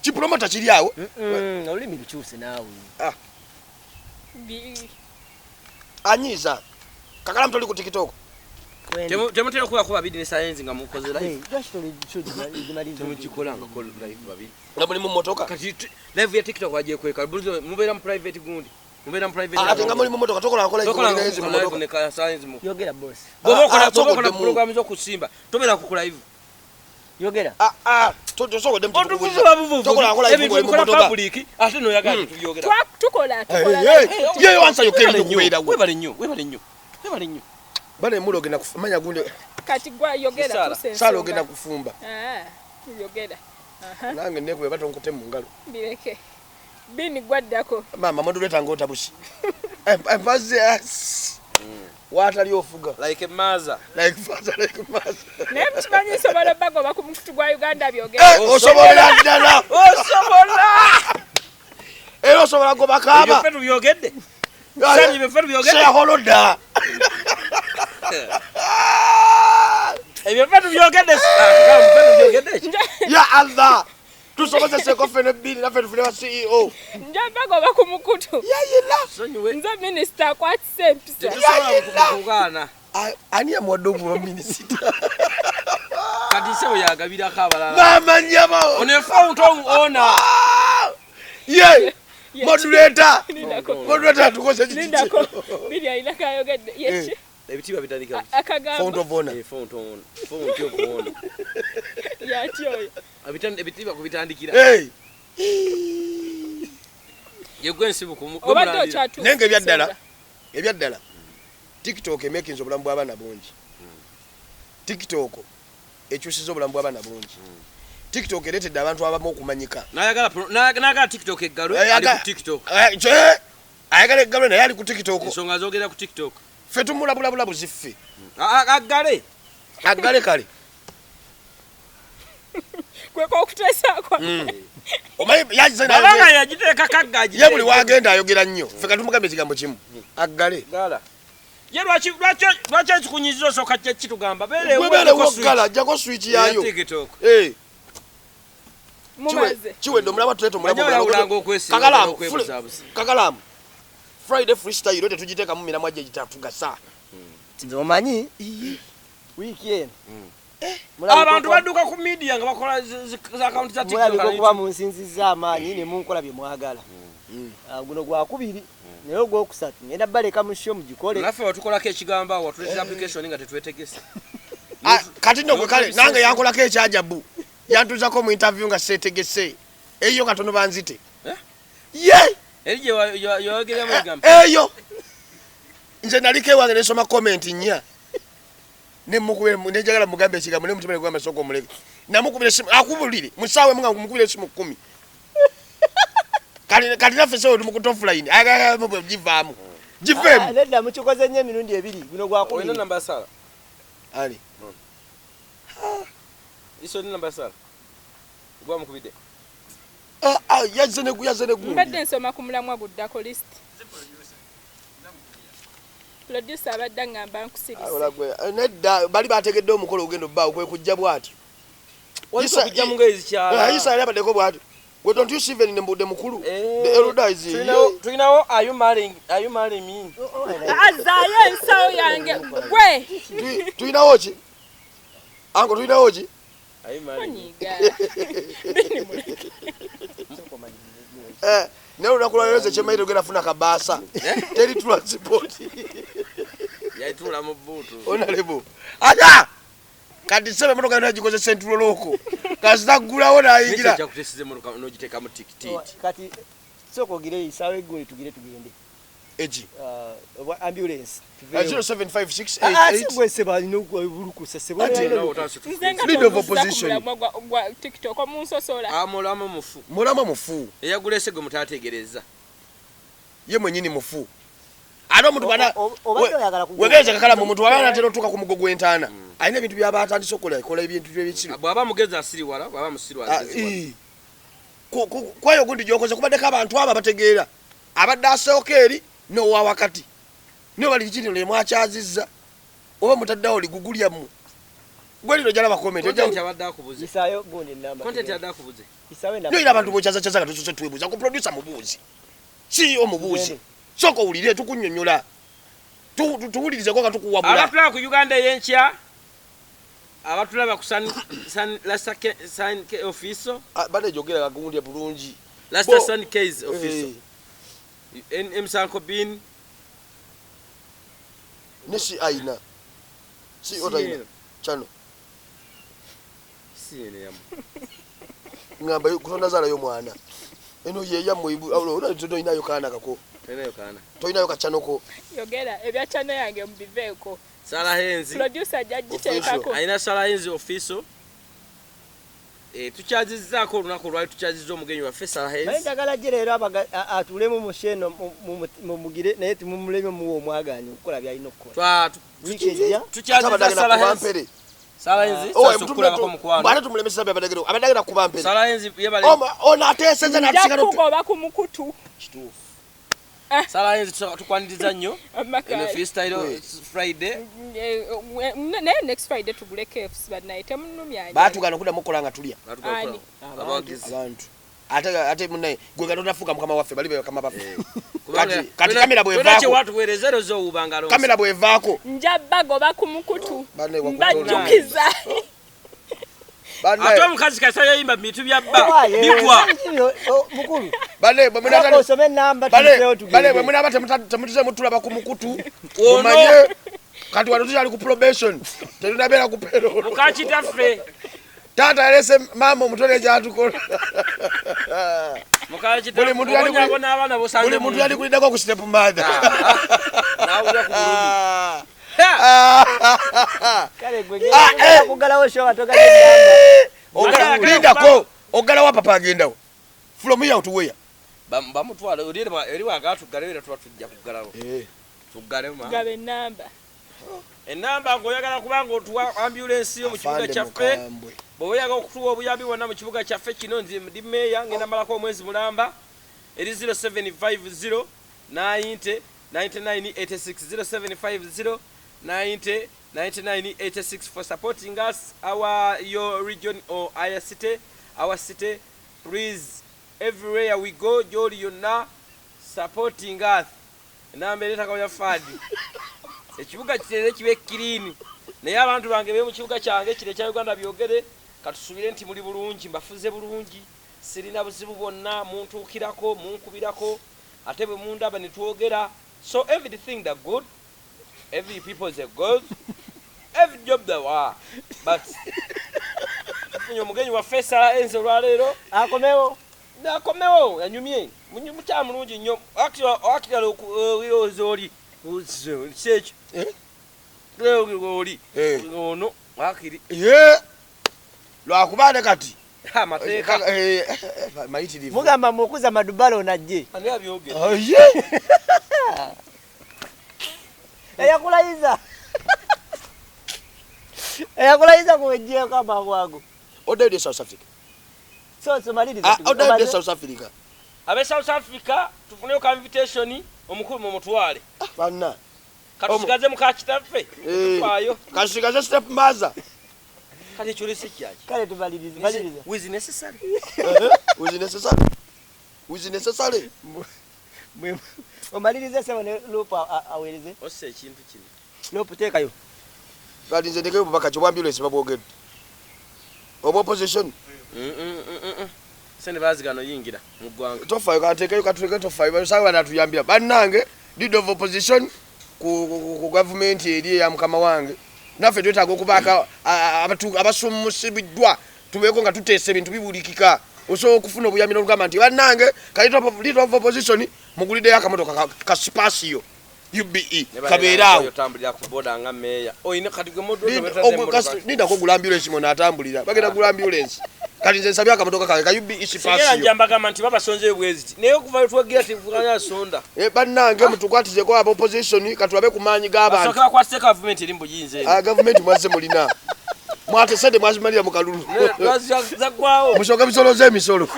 Kipromota kiri awo. Olulimi lukyuse naawe. Anyiiza. Kakalamu toli ku TikTok. Temutera okubaako babiri ne sayenzi nga mukoze live. Temugikola nga live babiri. Nga muli mu mmotoka. Kati live ya TikTok bagyekweka. Mubeera mu private gundi. Mubeera mu private. Ate nga muli mu mmotoka tokola nkola live mu mmotoka ne sayenzi mu. Yogera boss. Bw'oba okola program z'okusimba tobeera ku live. Yogera. Tosokodde mutukubuza. Tokola nkola live mu mmotoka. Public ate n'oyagala tubyogera. Tukola. Ye wansa yokka ebintu Webale nnyo, webale nnyo. Webale nnyo. Bale mulo ogenda kufumanya gundi. Kati gwa yogera tuse. Sala ogenda kufumba. Yogera. Nange nekube batonkute mu ngalo. Bireke. Bini gwaddako. Mama moderator ng'otabusi. Empaze. Watali ofuga. Like a mother. Like father, like mother. Naye mukimanyi nsobola bagoba ku mukutu gwa Uganda byogera. Osobola ddala. Osobola. Era osobola goba kaaba. Ebyo ffe tubyogedde. Sanyi ebyo ffe tubyogedde. Shareholder. Ebyo ffe tubyogedde. Ya Allah. Tusobozeseko ffe ne bbiri naffe tufune ba CEO. Nja bagoba ku mukutu. Yayila. Nze minisita akwatisa empisa. Tetusobola kugaana. Ani yamuwadde okuba minisita? Kati ssebo yagabirako abalala. Maama nnyabo. Ono ye fount owner. Ye. Moderator. Moderator atukoze kiki? Lindako. Biri alina kayogedde. Yeki. Ebitiibwa bitandika. Akagambo. Fount of honor. Fount of honor. Fount of honor. Yati oyo. Ebitiibwa kubitandikira. Hey. Yegwe ensibuko. Obadde okyatuusa. Naye nga ebyaddala. Ebyaddala. TikTok emakinze obulamu bw'abaana bungi. TikTok ekyusiza obulamu bw'abaana bungi. TikTok ereetedde abantu abamu okumanyika. N'ayagala TikTok eggalwe ali ku TikTok. Ayagala eggalwe naye ali ku TikTok. Ensonga zoogera ku TikTok. Ffe tumulabulabulabuzi ffe. Aggale. Aggale kale. Kweko okuteesa kwa. Omanyi yazze Baba yagiteeka kagga ye buli wagenda ayogera nnyo. Ffe katumugambe ekigambo kimu. Aggale. Gala. Ye lwaki ekikunyiza osooka kye kitugamba? Beera woggala, ajjako switch yaayo. TikTok. Mumaze. Kiwedde omulaba tuleeta omulaba Kakalamu. Friday freestyle tetugiteekamu miramwa gye gitatugasa. Nze omanyi wiiki eno. Abantu badduka ku media nga bakola za account za TikTok. Mulabika okuba munsinzizza amaanyi ne munkola bye mwagala. Guno gwakubiri naye ogwokusatu ngenda baleka mu show mugikole. Naffe watukolako ekigambo awo watuleetera application nga tetwetegese. Kati nno gwe kale nange yankolako ekyajabu. Yantuuzako mu interview nga seetegese. Eyo katono banzite. Ye! Eri gye wayogereramu ebigambo. Eyo! Nze naliko ewange ne nsoma comment nnya. Ne mukubira ne njagala mugambe ekigambo ne mutima ne gugamba sooka omuleke. Namukubira essimu akubulire mu ssaawa emu nga mukubira essimu 10. Kati naffe sewo tuli mu kutofulayini givaamu giveemu. Nedda mukikoze nnyo emirundi ebiri guno gwakubiri. Olina namba ya Sara? Ani? Iso olina namba ya Sara? Gwamukubidde. Yazze ne yazze ne gundi. Mbadde nsoma ku mulamwa guddako list. Producer abadde aŋŋamba nkusirise. Nedda bali bategedde omukolo ogenda obbaawo kwe kujja bw'atyo. Okujja mu ngoye zikyala. Isa yali abaddeko bw'atyo. We don't you see even the mukulu? The elder is here. Tulinawo are you marrying are you marrying me? Azaayo ensawo yange gwe. Tulinawo ki? Anko tulinawo ki? Are you marrying me? Naye olunaku lwa leero kye mmanyi togenda funa kabaasa. Teri transport. Yayituula mu bbuutu. Honorable. Ata! Kati ssebo emmotoka yonna gikoze central lock. Kasita ggulawo n'ayingira. Nikyo kyakutesiza emmotoka n'ogiteekamu tikitiiti. Kati sooka ogire eyisaawo eggoli tugire tugende. Egi? Ambulance. 075688. Gwe ssebo alina obulukusa ssebo. Leader of opposition. Gwa TikTok omunsosola. Mulamu mufu. Mulamu mufu. Eyagulese gwe mutategereza. Ye mwennyini mufu. Ate omuntu bwana wegenze kakalamu omuntu waba anatera otuuka ku mugo gw'entaana alina ebintu by'aba atandise okukola kola ebintu by'ebikiro. Bw'aba mugezi asiriwala bw'aba musiru asiriwala. Kwayo gundi gy'okoze kubaddeko abantu abo abategeera abadde asooka eri n'owa wakati niyo bali kiki lye mwakyazizza oba mutaddeawo ligugu lyammwe gwe lino gyalaba comment Content abadde akubuze. Isaayo gundi ennamba. Content abadde akubuze. Isaayo ennamba. Naye abantu b'okyazakyaza nga tusoose twebuuza ku producer mubuuzi CEO mubuuzi sooka owulire tukunnyonnyola tuwulirizeko nga tukuwabula. Abatulaba ku Uganda ey'enkya abatulaba ku San San Lasta San K office bane jogera gundi bulungi Lasta San K's office NM Sanko bin ne si aina si otaina chano si ene yamu ngamba kutonda zala yo mwana eno ye yamwe toyinayo kaana kako toyinayo kaana toyinayo kachanoko yogera ebya chano yange mubiveeko. Sara Henzi producer jajjiteekako alina Sara Henzi office tukyazizzaako olunaku olwali tukyazizza omugenyi waffe Sara Henzi. Naye njagala gye leero atuulemu mu sheno mumugire naye timumuleme muwe omwagaanya okukola by'alina okukola. Tukyazizza Sara Henzi. Sara Henzi sokulabako mukwano. Bwana tumulemesa abadagero abadagera kuba mpere. Sara Henzi yebale. Ono ateesezza n'atusigala kugoba ku mukutu. Kituufu. Sara Henzi tukwaniriza nnyo. Eno freestyle Friday. Naye next Friday tugule KFC bannaye temunumya. Baatugana okuddamu okukola nga tulya. Abawagizi. Abantu. Ate munnaye gwe nga tonafuuka mukama waffe bali be bakama baffe. Kati kamera bw'evaako. Kamera bw'evaako. Nja bagoba ku mukutu. Mbajjukiza. Ate omukazi kasita yayimba mu bintu bya bba bigwa. Mukulu. Bane bwe munaaba temutuze mutulaba ku mukutu. Mumanye kati wano tukyali ku probation tetunabeera ku payroll. Muka kitaffe. Taata yalese maama omutole gy'atukola. Buli muntu yali kuliddako ku step mother. N'awulira ku bulumi. Kale gwe ngenda kuggalawo show nga togabye ennamba. Lindako oggalawo papa agendawo. From here to where? Bamutwala eri wagala tuggalewo era tuba tujja kuggalawo. Tuggalewo maama. Gaba ennamba. Ennamba ng'oyagala kubanga otuwa ambulensi yo mu kibuga kyaffe. Bw'oba oyagala okutuwa obuyambi bwonna mu kibuga kyaffe kino nze ndi mmeeya ngenda malako omwezi mulamba eri 0750 90 99 86 0750 90 99 86 for supporting us our your region or our city please everywhere we go gy'oli yonna supporting us. Enamba ereetako ya faadi ekibuga kiterere kibe kirini naye abantu bange be mu kibuga kyange kino ekya Uganda byogere katusubire nti muli bulungi mbafuze bulungi sirina buzibu bwonna muntuukirako munkubirako ate bwe mundaba ne twogera. So everything that good every people is a good every job that wa but tufunye omugenyi waffe Sara Henzi olwaleero akomewo akomewo yanyumye mukyala mulungi nnyo akirala olowooza oli si ekyo oli ono akiri lwakuba ate kati Amateeka. Mayitirivu. Mugamba mukuza madubalo najje. Ani abyogera? Oye. Eyakulayiza. Eyakulayiza kuwejjeko amangu ago. Oddayo South Africa. So somaliriza. Oddayo South Africa. Abe South Africa tufuneyo ka invitation omukulu mu mutwale. Banna. Katusigaze muka kitaffe. Tufaayo. Katusigaze step mother. Kati kyolese kyaki? Kale tumalirize, maliriza. With necessary. With necessary. With necessary. Omalirize sema ne loop awereze. Osse ekintu kino. Loop teekayo. Kati nze ndekeyo obubaka kyo bw'ambulance babwogedde. Oba opposition. Sente baazigano yingira mu ggwanga. Tofaayo kateekeyo katuleke tofaayo basanga banatuyambira. Bannange leader of opposition ku gavumenti eri eya mukama wange. Naffe twetaaga okubaako abasumusibiddwa tubeeko nga tuteesa ebintu bibulikika. Osobola okufuna obuyambi n'olugamba nti bannange ka leader of opposition muguliddeyo akamotoka ka Spacio UBE kabeere awo. Otambulira ku boda nga meeya. Oyina kati gwe motoka wetaaga. Lindako gula ambulance muno atambulira. Bagenda gula ambulance. Kati nze nsabye akamotoka kange ka UBE Spacio. Sigera nja mbagamba nti babasonzeyo bweziti. Naye okuva lwe twegera sonda. Bannange mutukwatizeko aba opposition katulabe ku maanyi g'abantu. Basooke bakwatise gavumenti eri mu buyinza eno. Gavumenti mwazze mulina. Mwate sente mwazimalira mu kalulu. Zaggwawo. Musooke musoloze emisolo.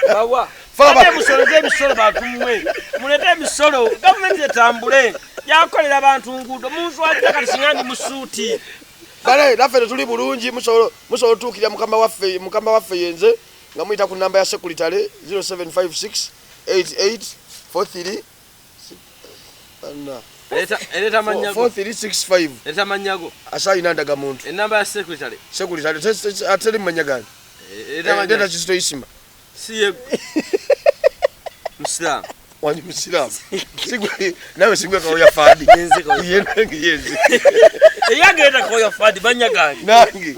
Bawa. Ate musoloze emisolo bantu mmwe. Muleete emisolo gavumenti etambule. Yakolera abantu nguudo. Munzwajja kati singa ndi mu suuti. Bale naffe tetuli bulungi musobola otuukirira mukama waffe yenze nga muyita ku namba ya sekuritale 0756 88 43 4365. Leeta amannya go. Asalina ndagamuntu. Enamba ya sekuritale. Sekuritale ateri mu mannya gange. Leeta Kizito Isima. Si ye Musiraamu. Wani Musiraamu. Sigwe nawe sigwe kawoya fadi. Ye nange yenze. Eyange leeta kawoya fadi mannya gange. Nange.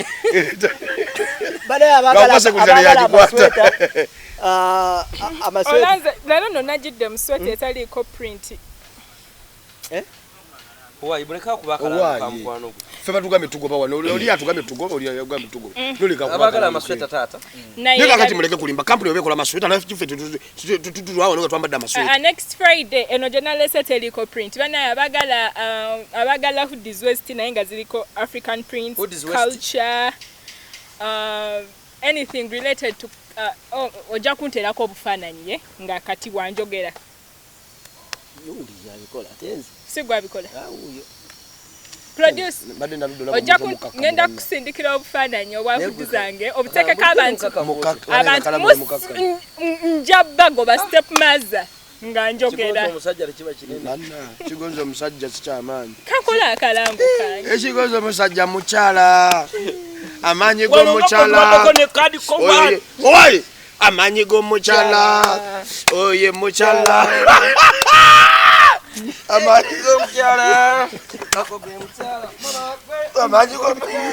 Bale abagala amasweta. Amasweta. Olanze leero nno najjidde mu sweta etaliiko print. Owaye muleka kuba akalanga ka mukwano gwe. Ffe batugambye tugoba wano. Oli atugambye tugoba, oli yagambye tugoba. Noleka kuba abagala amasweta taata. Naye kakati muleke kulimba. Kampuni oba ekola amasweta naffe ffe tutulwa wano nga twambadde amasweta. Next Friday eno gye naleese teriko print. Banaye abagala abagala hoodies west naye nga ziriko African prints, culture, anything related to ojja kunteerako obufaananyi nga kati wanjogera. Si gwabikola. Produce. Ojja ngenda kusindikira obufaananyi obwa hoodie zange obuteekeko abantu. Abantu nja bagoba step mother nga njogera. Kigonza omusajja tekiba kinene. Kigonza omusajja si kyamaanyi. Kakola akalango kange. Ekigonza omusajja mukyala. Amaanyi g'omukyala. Owaye amaanyi g'omukyala. Oye mukyala. Amaanyi g'omukyala. Amaanyi g'omukyala.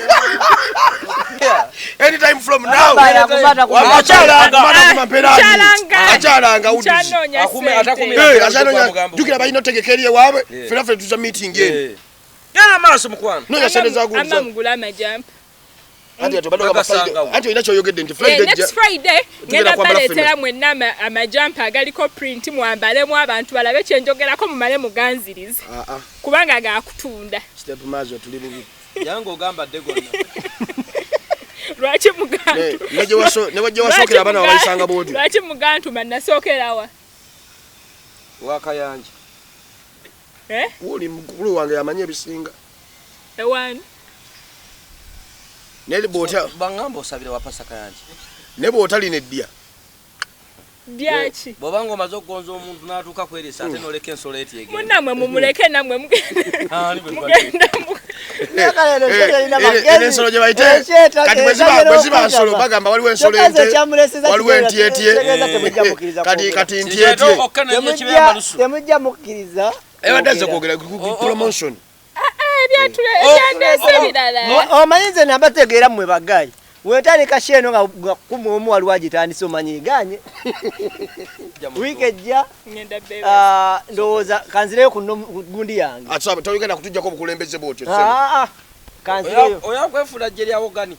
Anytime from now. Akyalanga uduzi. Jjukira balina otegeka eri ewaabwe. Ffenna ffe tuza meeting eno. Genda maaso mukwano. Noonya sente za gundi. Ama mugule amajampa. Anti olina ky'oyogedde nti Friday. Next Friday ngenda baleetera mwenna amajampa agaliko print mwambalemu abantu balabe kye njogerako mumale muganzirize. Kubanga gakutunda. Step mazo tuli bubi. Yange ogamba dde gonna. Lwaki mugantu? Ne gye wasookera abaana babayisanga bw'otyo. Lwaki mugantuma nasookera wa? Wakayanja. Woli mukulu wange yamanyi ebisinga. Ewani? Neli bw'ota bangamba osabira wa Pastor Kayanja. Ne bw'otalina eddya. Byaki? Bw'obanga omaze okugonza omuntu n'atuuka kweresa ate n'oleka ensolo eti egenda. Munnammwe mumuleke nammwe mugenda. Mugenda. Ensolo gye bayita kati bwe ziba nsolo bagamba waliwo ensolo ente waliwo entyetye kati ntyetye. Temujja mukkiriza. Ebadde azze kwogera promotion. Omanyi nze nabategeera mmwe bagayi. Wetandika show eno nga 11 waliwo agitandise omanyi eganye. Wiiki ejja ndowooza kanzireyo ku gundi yange. Toyogenda kutuggyako obukulembeze bw'otyo. Kanzireyo. Oya kwefula jje lya wogani.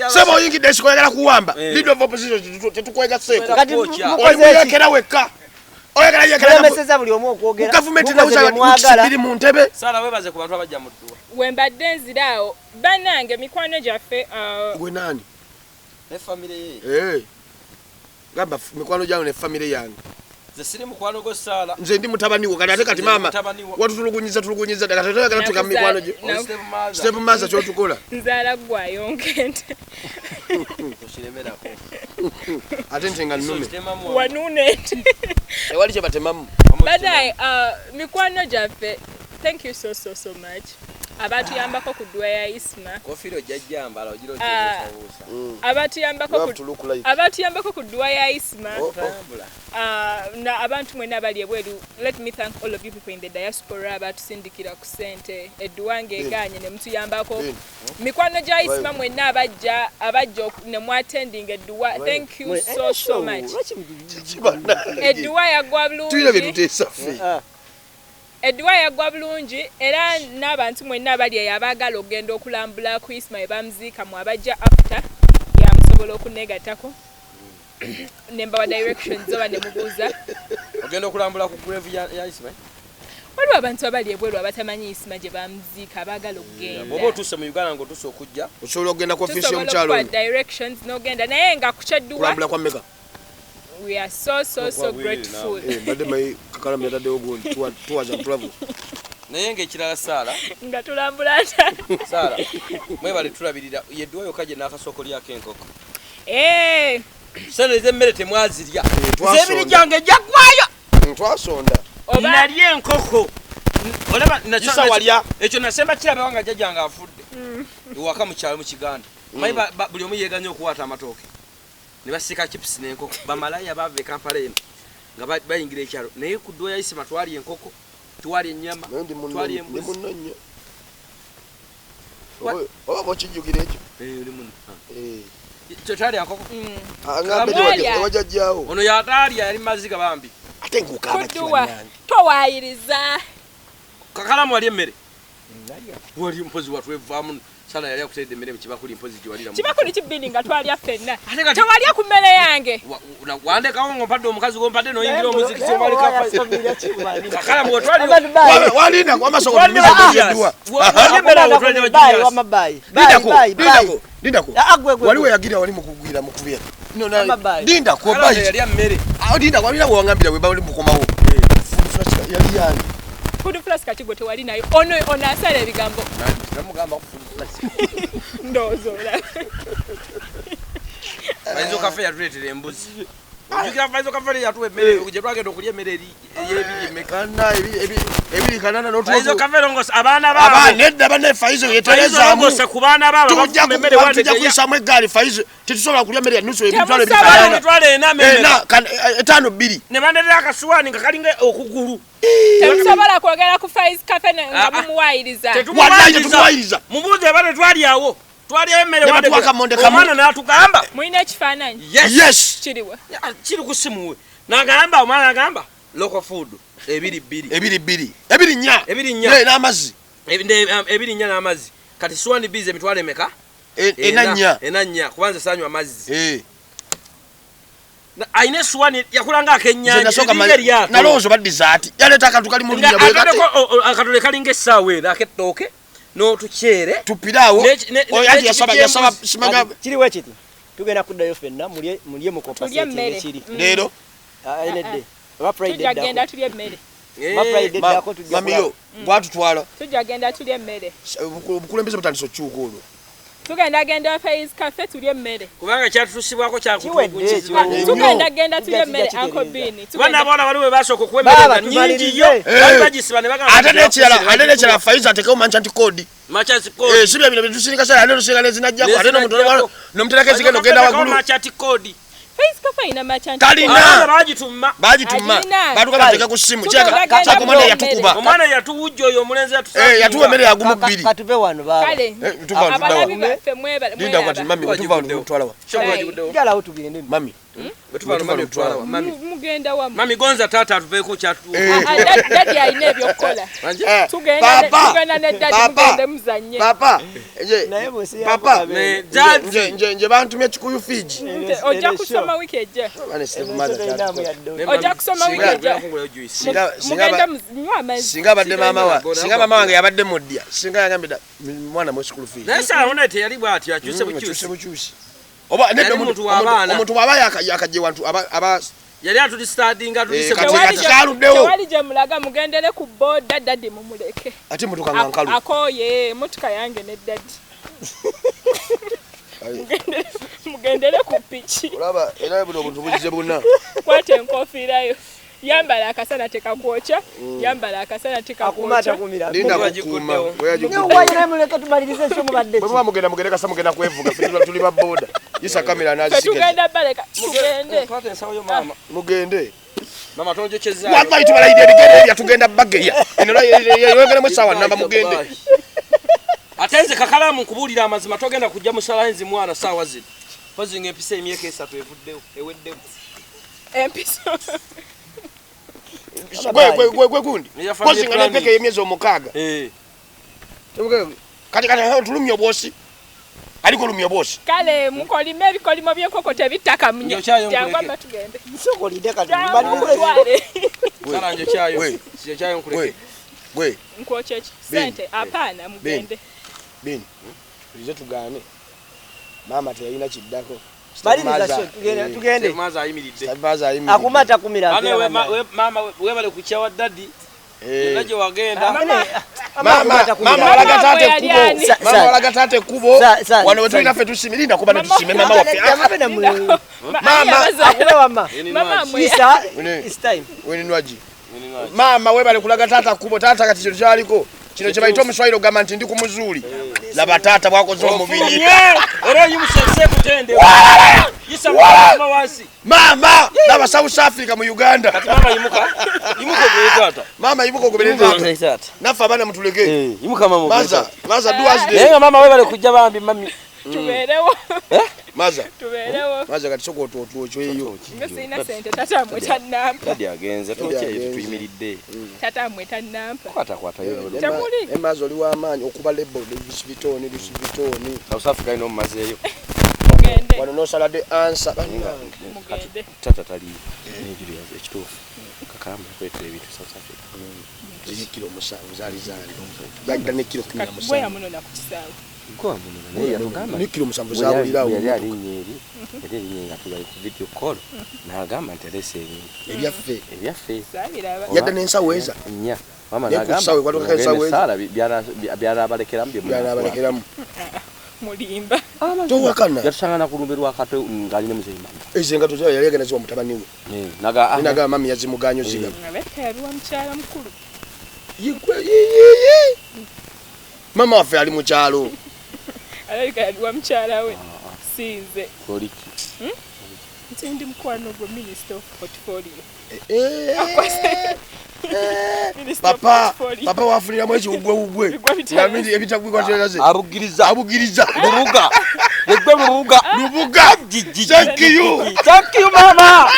Sema oyingidde ensiko oyagala kuwamba. Leader of opposition tetukwega seeko. Kati Oli muyekera wekka. Oyagala yekera mulemeseza buli omu okwogera. Gavumenti Mukoze nawuza bye mwagala. biri mu ntebe. Sala webaze ku bantu abajja mu dduwa. We mbadde nziraawo bannange mikwano gyaffe Gwe nani? Ne family ye. Gamba mikwano gyange ne family yange. Nze siri mukwano gwo Sala. Nze ndi mutabani wo kati ate kati Nze ndi maama mutabani wo. watutulugunyiza tulugunyiza kati toyagala tuka mu mikwano gyo. Oli step mother. Step mother kyotukola. Nzaala gwayonka ente. Okiremerako. Ate nte nga nnume. Kitemamu. Wanuuna ente. Tewali kye batemamu. Banaye mikwano gyaffe, thank you so so so much abatuyambako ku dduwa ya Isma. Kofiira ojja jjambala ogira Ah. okibuusabuusa. Abatuyambako You have ku to look like. Abatuyambako ku dduwa ya Isma. Oh, oh. Tambula. Na abantu mwena abali ebweru, let me thank all of you people in the diaspora abatusindikira ku ssente edduwa ng'egaanye ne mutuyambako. Ben. Mikwano gya Isma mwenna abajja ne mwatendinga edduwa, thank you so so much. Edduwa yaggwa Tulina bye bulungi. tuteesa ffe. Edduwa yaggwa bulungi era n'abantu mwenna abali eyo abaagala okugenda okulambula ku Isma we bamuziika mu abajja after yamusobola okuneegattako ne mbawa directions oba ne mubuuza. Ogenda okulambula ku grave ya Isma. Waliwo abantu abali ebweru abatamanyi Isma gye bamuziika abaagala okugenda. Bw'oba otuuse mu Uganda ng'otuuse okujja, Osobola okugenda ku ofiisi Tusobola y'omukyalo okuwa ono. directions n'ogenda naye nga ku kyedduwa Kulambula kwa mmeka? we are so so so grateful. Mbadde manyi kakalamu yataddewo gundi tours and travels. Naye ng'ekirala Sala, Nga tulambula nta. Sala, mwebale tulabirira yedduwa yokka gye n'akasooka olyako enkoko. Sente ez'emmere temwazirya. Nze Twasonda. ebiri gyange gyaggwayo. Twasonda. Oba Nalya enkoko. Olaba Isa walya. Ekyo nasemba kirabewa nga jjajjange afudde. Ewaka mu kyalo mu Kiganda. Manyi buli omu yeeganye okuwaata amatooke. Ne basiika chips n'enkoko. Bamalaaya baava e Kampala eno nga bayingira ekyalo. Naye ku dduwa ya Isma twalya enkoko, twalya ennyama, Naye ndi munno twalya ndi embuzi. munno nnyo. Oba bw'okijjukira ekyo. Oli munno. Tetwalya nkoko. Aŋŋambe Mwalya. ewa jjajjaawo. Ono yataalya yali maziga bambi. Ate ng'okaaba ku dduwa kiwannange. towaayiriza. Kakalamu wali emmere. Wali mpozi watwevaamu. Sala yali akuteredde emmere mu kibakuli mpozi gye walira mu. Kibakuli kibiri nga twalya ffenna. Ate kati Tewalya ku mmere yange. Wandekawo ng'ompadde omukazi gw'ompadde n'oyingira omuziki ky'obali Kakalamu wetwali Walinda amaaso Twalya gotumiza edduwa. Wali emmere awo twalya Julius. Lindako, lindako, lindako. Wali weyagira wali mukugwira mukubya. No, na Amabayi. lindako Kakalamu bayi. yalya mmere. Awo lindako walina wewangambira we bali mukomawo. Food flask yali yani. Food flask kati gwe tewali nayo. Ono ono asala ebigambo. Namugamba ku food flask. Ndowooza olaba. Faizo Cafe yatuleetera embuzi. Ojjukira Faizo Cafe yatuwa emmere gye twagenda okulya emmere eri ey'ebiri emeka. Kana ebiri kanana n'otuwa. Faizo Cafe longosa abaana Aba baabo. nedda banne Faizo Faizo yeterezaamu. longosa ku baana baabo Tujja abafumba emmere kukuba tujja wandegeya. kuyisaamu eggaali Faizo tetusobola kulya mmere ya nusu emitwalo ebiri Temusobola. kanana. Emitwalo ena mmeka. Ena etaano bbiri. Ne bandeetera akasuwaani nga kalinga okugulu. Temusobola kwogera ku Faiz Cafe nga Ah, ah. mumuwaayiriza. Wallahi tetumuwayiriza. Mubuuze eba tetwalyawo. Twalyayo emmere Ne wandegeya. batuwa akamonde kamu. Omwana n'atugamba. Mulina ekifaananyi? Yes. Yes. Kiriwa. Kiri ku ssimu we. N'agamba omwana n'agamba local food ebiri bbiri. Ebiri bbiri. Ebiri nnya. Ebiri nnya. N'amazzi. Ebiri nnya n'amazzi. Kati suwani bbiri emitwalo emeka? Ena nnya. Ena nnya kuba nze saanywa amazzi. Alina essuwaani yakulanga akennyanja eringa eryato. Nalowooza oba dessert. Yaleeta akantu kali mu Nga lunya bwe kati. ataddeko akatole kalinga essaawa eno ak'ettooke n'otukyere. Tupiraawo. Oyo anti N'ekiti yasaba ky'embuzi. simaga Kiriwo ekiti. Tugenda kuddayo ffenna mulye Tulye mukompaseti emmere. ekiri. Leero. Enedde. Oba Friday Tujja genda eddako. tulye emmere. Oba Friday eddako tujja Mamiyo gwatutwala. Tujja genda tulye emmere. Obukulembeze butandise okukyuka olwo. Tugenda genda Faiz Cafe tulye emmere. Kubanga kyatutusibwako Kiwedde ekyo. Tugenda genda tulye Tujja emmere kitereeza. Uncle Bean. Kuba n'abawala bali bwe basooka okuwa emmere Baaba nga nnyingi tumalirize. yo. Baali bagisiba ne bagamba Ate n'ekirala Faizo atekewo merchant code. Merchant code. Si bye bino bye tusindika sala ate tusindika n'ezinajjako ate N'ezinajjako. n'omuterako ezigenda ogenda waggulu. Merchant code. Faiz Cafe alina merchant Talina. code. Abaana bagitumma. Bagitumma. Alina. Batuka bateeka ku ssimu. Tugenda Kyeka genda omwana tulye yatukuba. emmere. Omwana yatuwujja oyo omulenzi yatusakinga. Yatuwa emmere yagumu bbiri. Katuve wano baaba. Kale. Tuva wano Abalabi tuddawa. baffe mwebale. Linda kati mami tuva wano tutwala wa. Bye. Njalawo tugende. Mami Mugenda wamu. Mami gonza tata atuveeko kyatu. Daddy alina ebyokukola. Tugenda ne daddy mugende muzannye. Papa, papa, nje bantumye Kikuyu Fiji. Ojja kusoma wiiki ejja. Ojja kusoma wiiki ejja. Mugende munywe amazzi. Singa badde maama wa, singa maama wange yabadde muddya. Singa yagambye mwana mu school fees. Naye Sala teyali bw'atyo akyuse bukyusi. Oba nedda omuntu waba yakajje wantu aba yali atulistadinga tulise tewali gye mulaga mugendere ku boda daddy mumuleke. Ate motoka nga nkalu. Akoye motoka yange ne daddy. Mugendere ku piki. Olaba era buno obuntu bugize buna. Kwata enkofiirayo. Yambala akasana tekakwokya, yambala akasana tekakwokya. Linda kukuuma. Oyo muleke tumalirize ekyo mubadde. Bwe muba mugenda mugende kasa mugenda kwevuga ffe tuli ba boda. Yisa kamera n'azisigaza. Tugenda baleka tugende. Kwata ensawo yo maama. Mugende. Mama tonjokyezza. Wallahi tubalayidde ebigere ebya tugenda bageya. Eno yogeremu essaawa nnamba mugende. Ate nze kakalaamu nkubuulira amazima togenda kujja mu salanzi mwana ssaawa zino. Mpozi ng'empisa emyaka 3 evuddewo eweddewo. Empiso. Gwe gundi. Mpozi nga n'empeke y'emyezi 6. Kati tulumye obwosi. Aliko olumye obwosi. Kale mukolime ebikolimo by'enkoko tebittaka munyo. Jangu amma tugende. Nsokolidde kati. Sala njokyayo. Njokyayo nkuleke. Gwe. Nkwokya ki? Ssente apaana mugende. Bini. Tulize tugaane. Maama teyalina kiddako. Tugende. Maza ayimiridde. Akuma takumira. Maama webale kukyawa daddy. Yonna gye wagenda. Maama walaga taata ekkubo. Maama walaga taata ekkubo. Wano we tulina ffe tusime. Linda kuba ne tusime maama waffe. Maama akuba wamma. Isa it's time. Weninwaji. Maama webale kulaga taata ekkubo. Taata kati kino kyaliko. Kino kye bayita omuswayiro ogamba nti ndi ku muzuuli. Laba taata bw'akoze omubiri. Era yimusese kutende. Yisa mama wansi. Maama laba South Africa mu Uganda. Kati maama yimuka. Yimuka ogobere taata. Maama yimuka ogobere taata. Naffe abaana mutuleke. Yimuka maama ogobere taata. Maza do as they. Naye nga maama webale kujja bambi mami. Tubeerewo. Maza. Tubeerewo. Maza kati sooka otwokyeyo. Nga sirina ssente taata mmwe tannampa. Daddy agenze twokyeyo tuyimiridde. Taata mmwe tannampa. Kwatakwatayo. Temuli. Maza oli w'amaanyi okuba label Louis Vuitton. South Africa ino mumazeeyo. Mugende. Wano n'osala the answer. Mugende. Taata tali n'enjiri ekituufu. Kakalamu yakuleetera ebintu South Africa. Ziri kilo 7 zaali zange. Yadda ne kilo 17. Bwe yamunona ku kisaawe. Ne kilo 7 zaawulirawo. Yali alinnya eri. Yali erinnya nga tuli ku video call. N'agamba nti aleese ebintu. Ebyaffe. Saabiraba. Yadda n'ensawo eza. Nnya. Maama Naye ku n'agamba kisaawe kwatuukako ensawo eza. Saala byanabalekeramu bye Byanabalekeramu. Mulimba. Towakana. Yatusanga na ku lumbe lwa Kato ng'ali ne muzeeyi mama. Ezo engatto zayo yali agenda ziwa mutabani we. Naga mami yazimugaanyo zigaba. Alabika yabiwa mukyala mukulu. Yigwe. Mama waffe ali mu kyalo. Alabika yabiwa mukyala we. Si nze. Koliki. Nti ndi mukwano gwe Minister of Portfolio. Papa wafuniramu ekiwugwewugwe. Ebitagwigwa Abugiriza. Abugiriza. Lubuga. Yegwe Lubuga. Lubuga. Thank you. Thank you mama.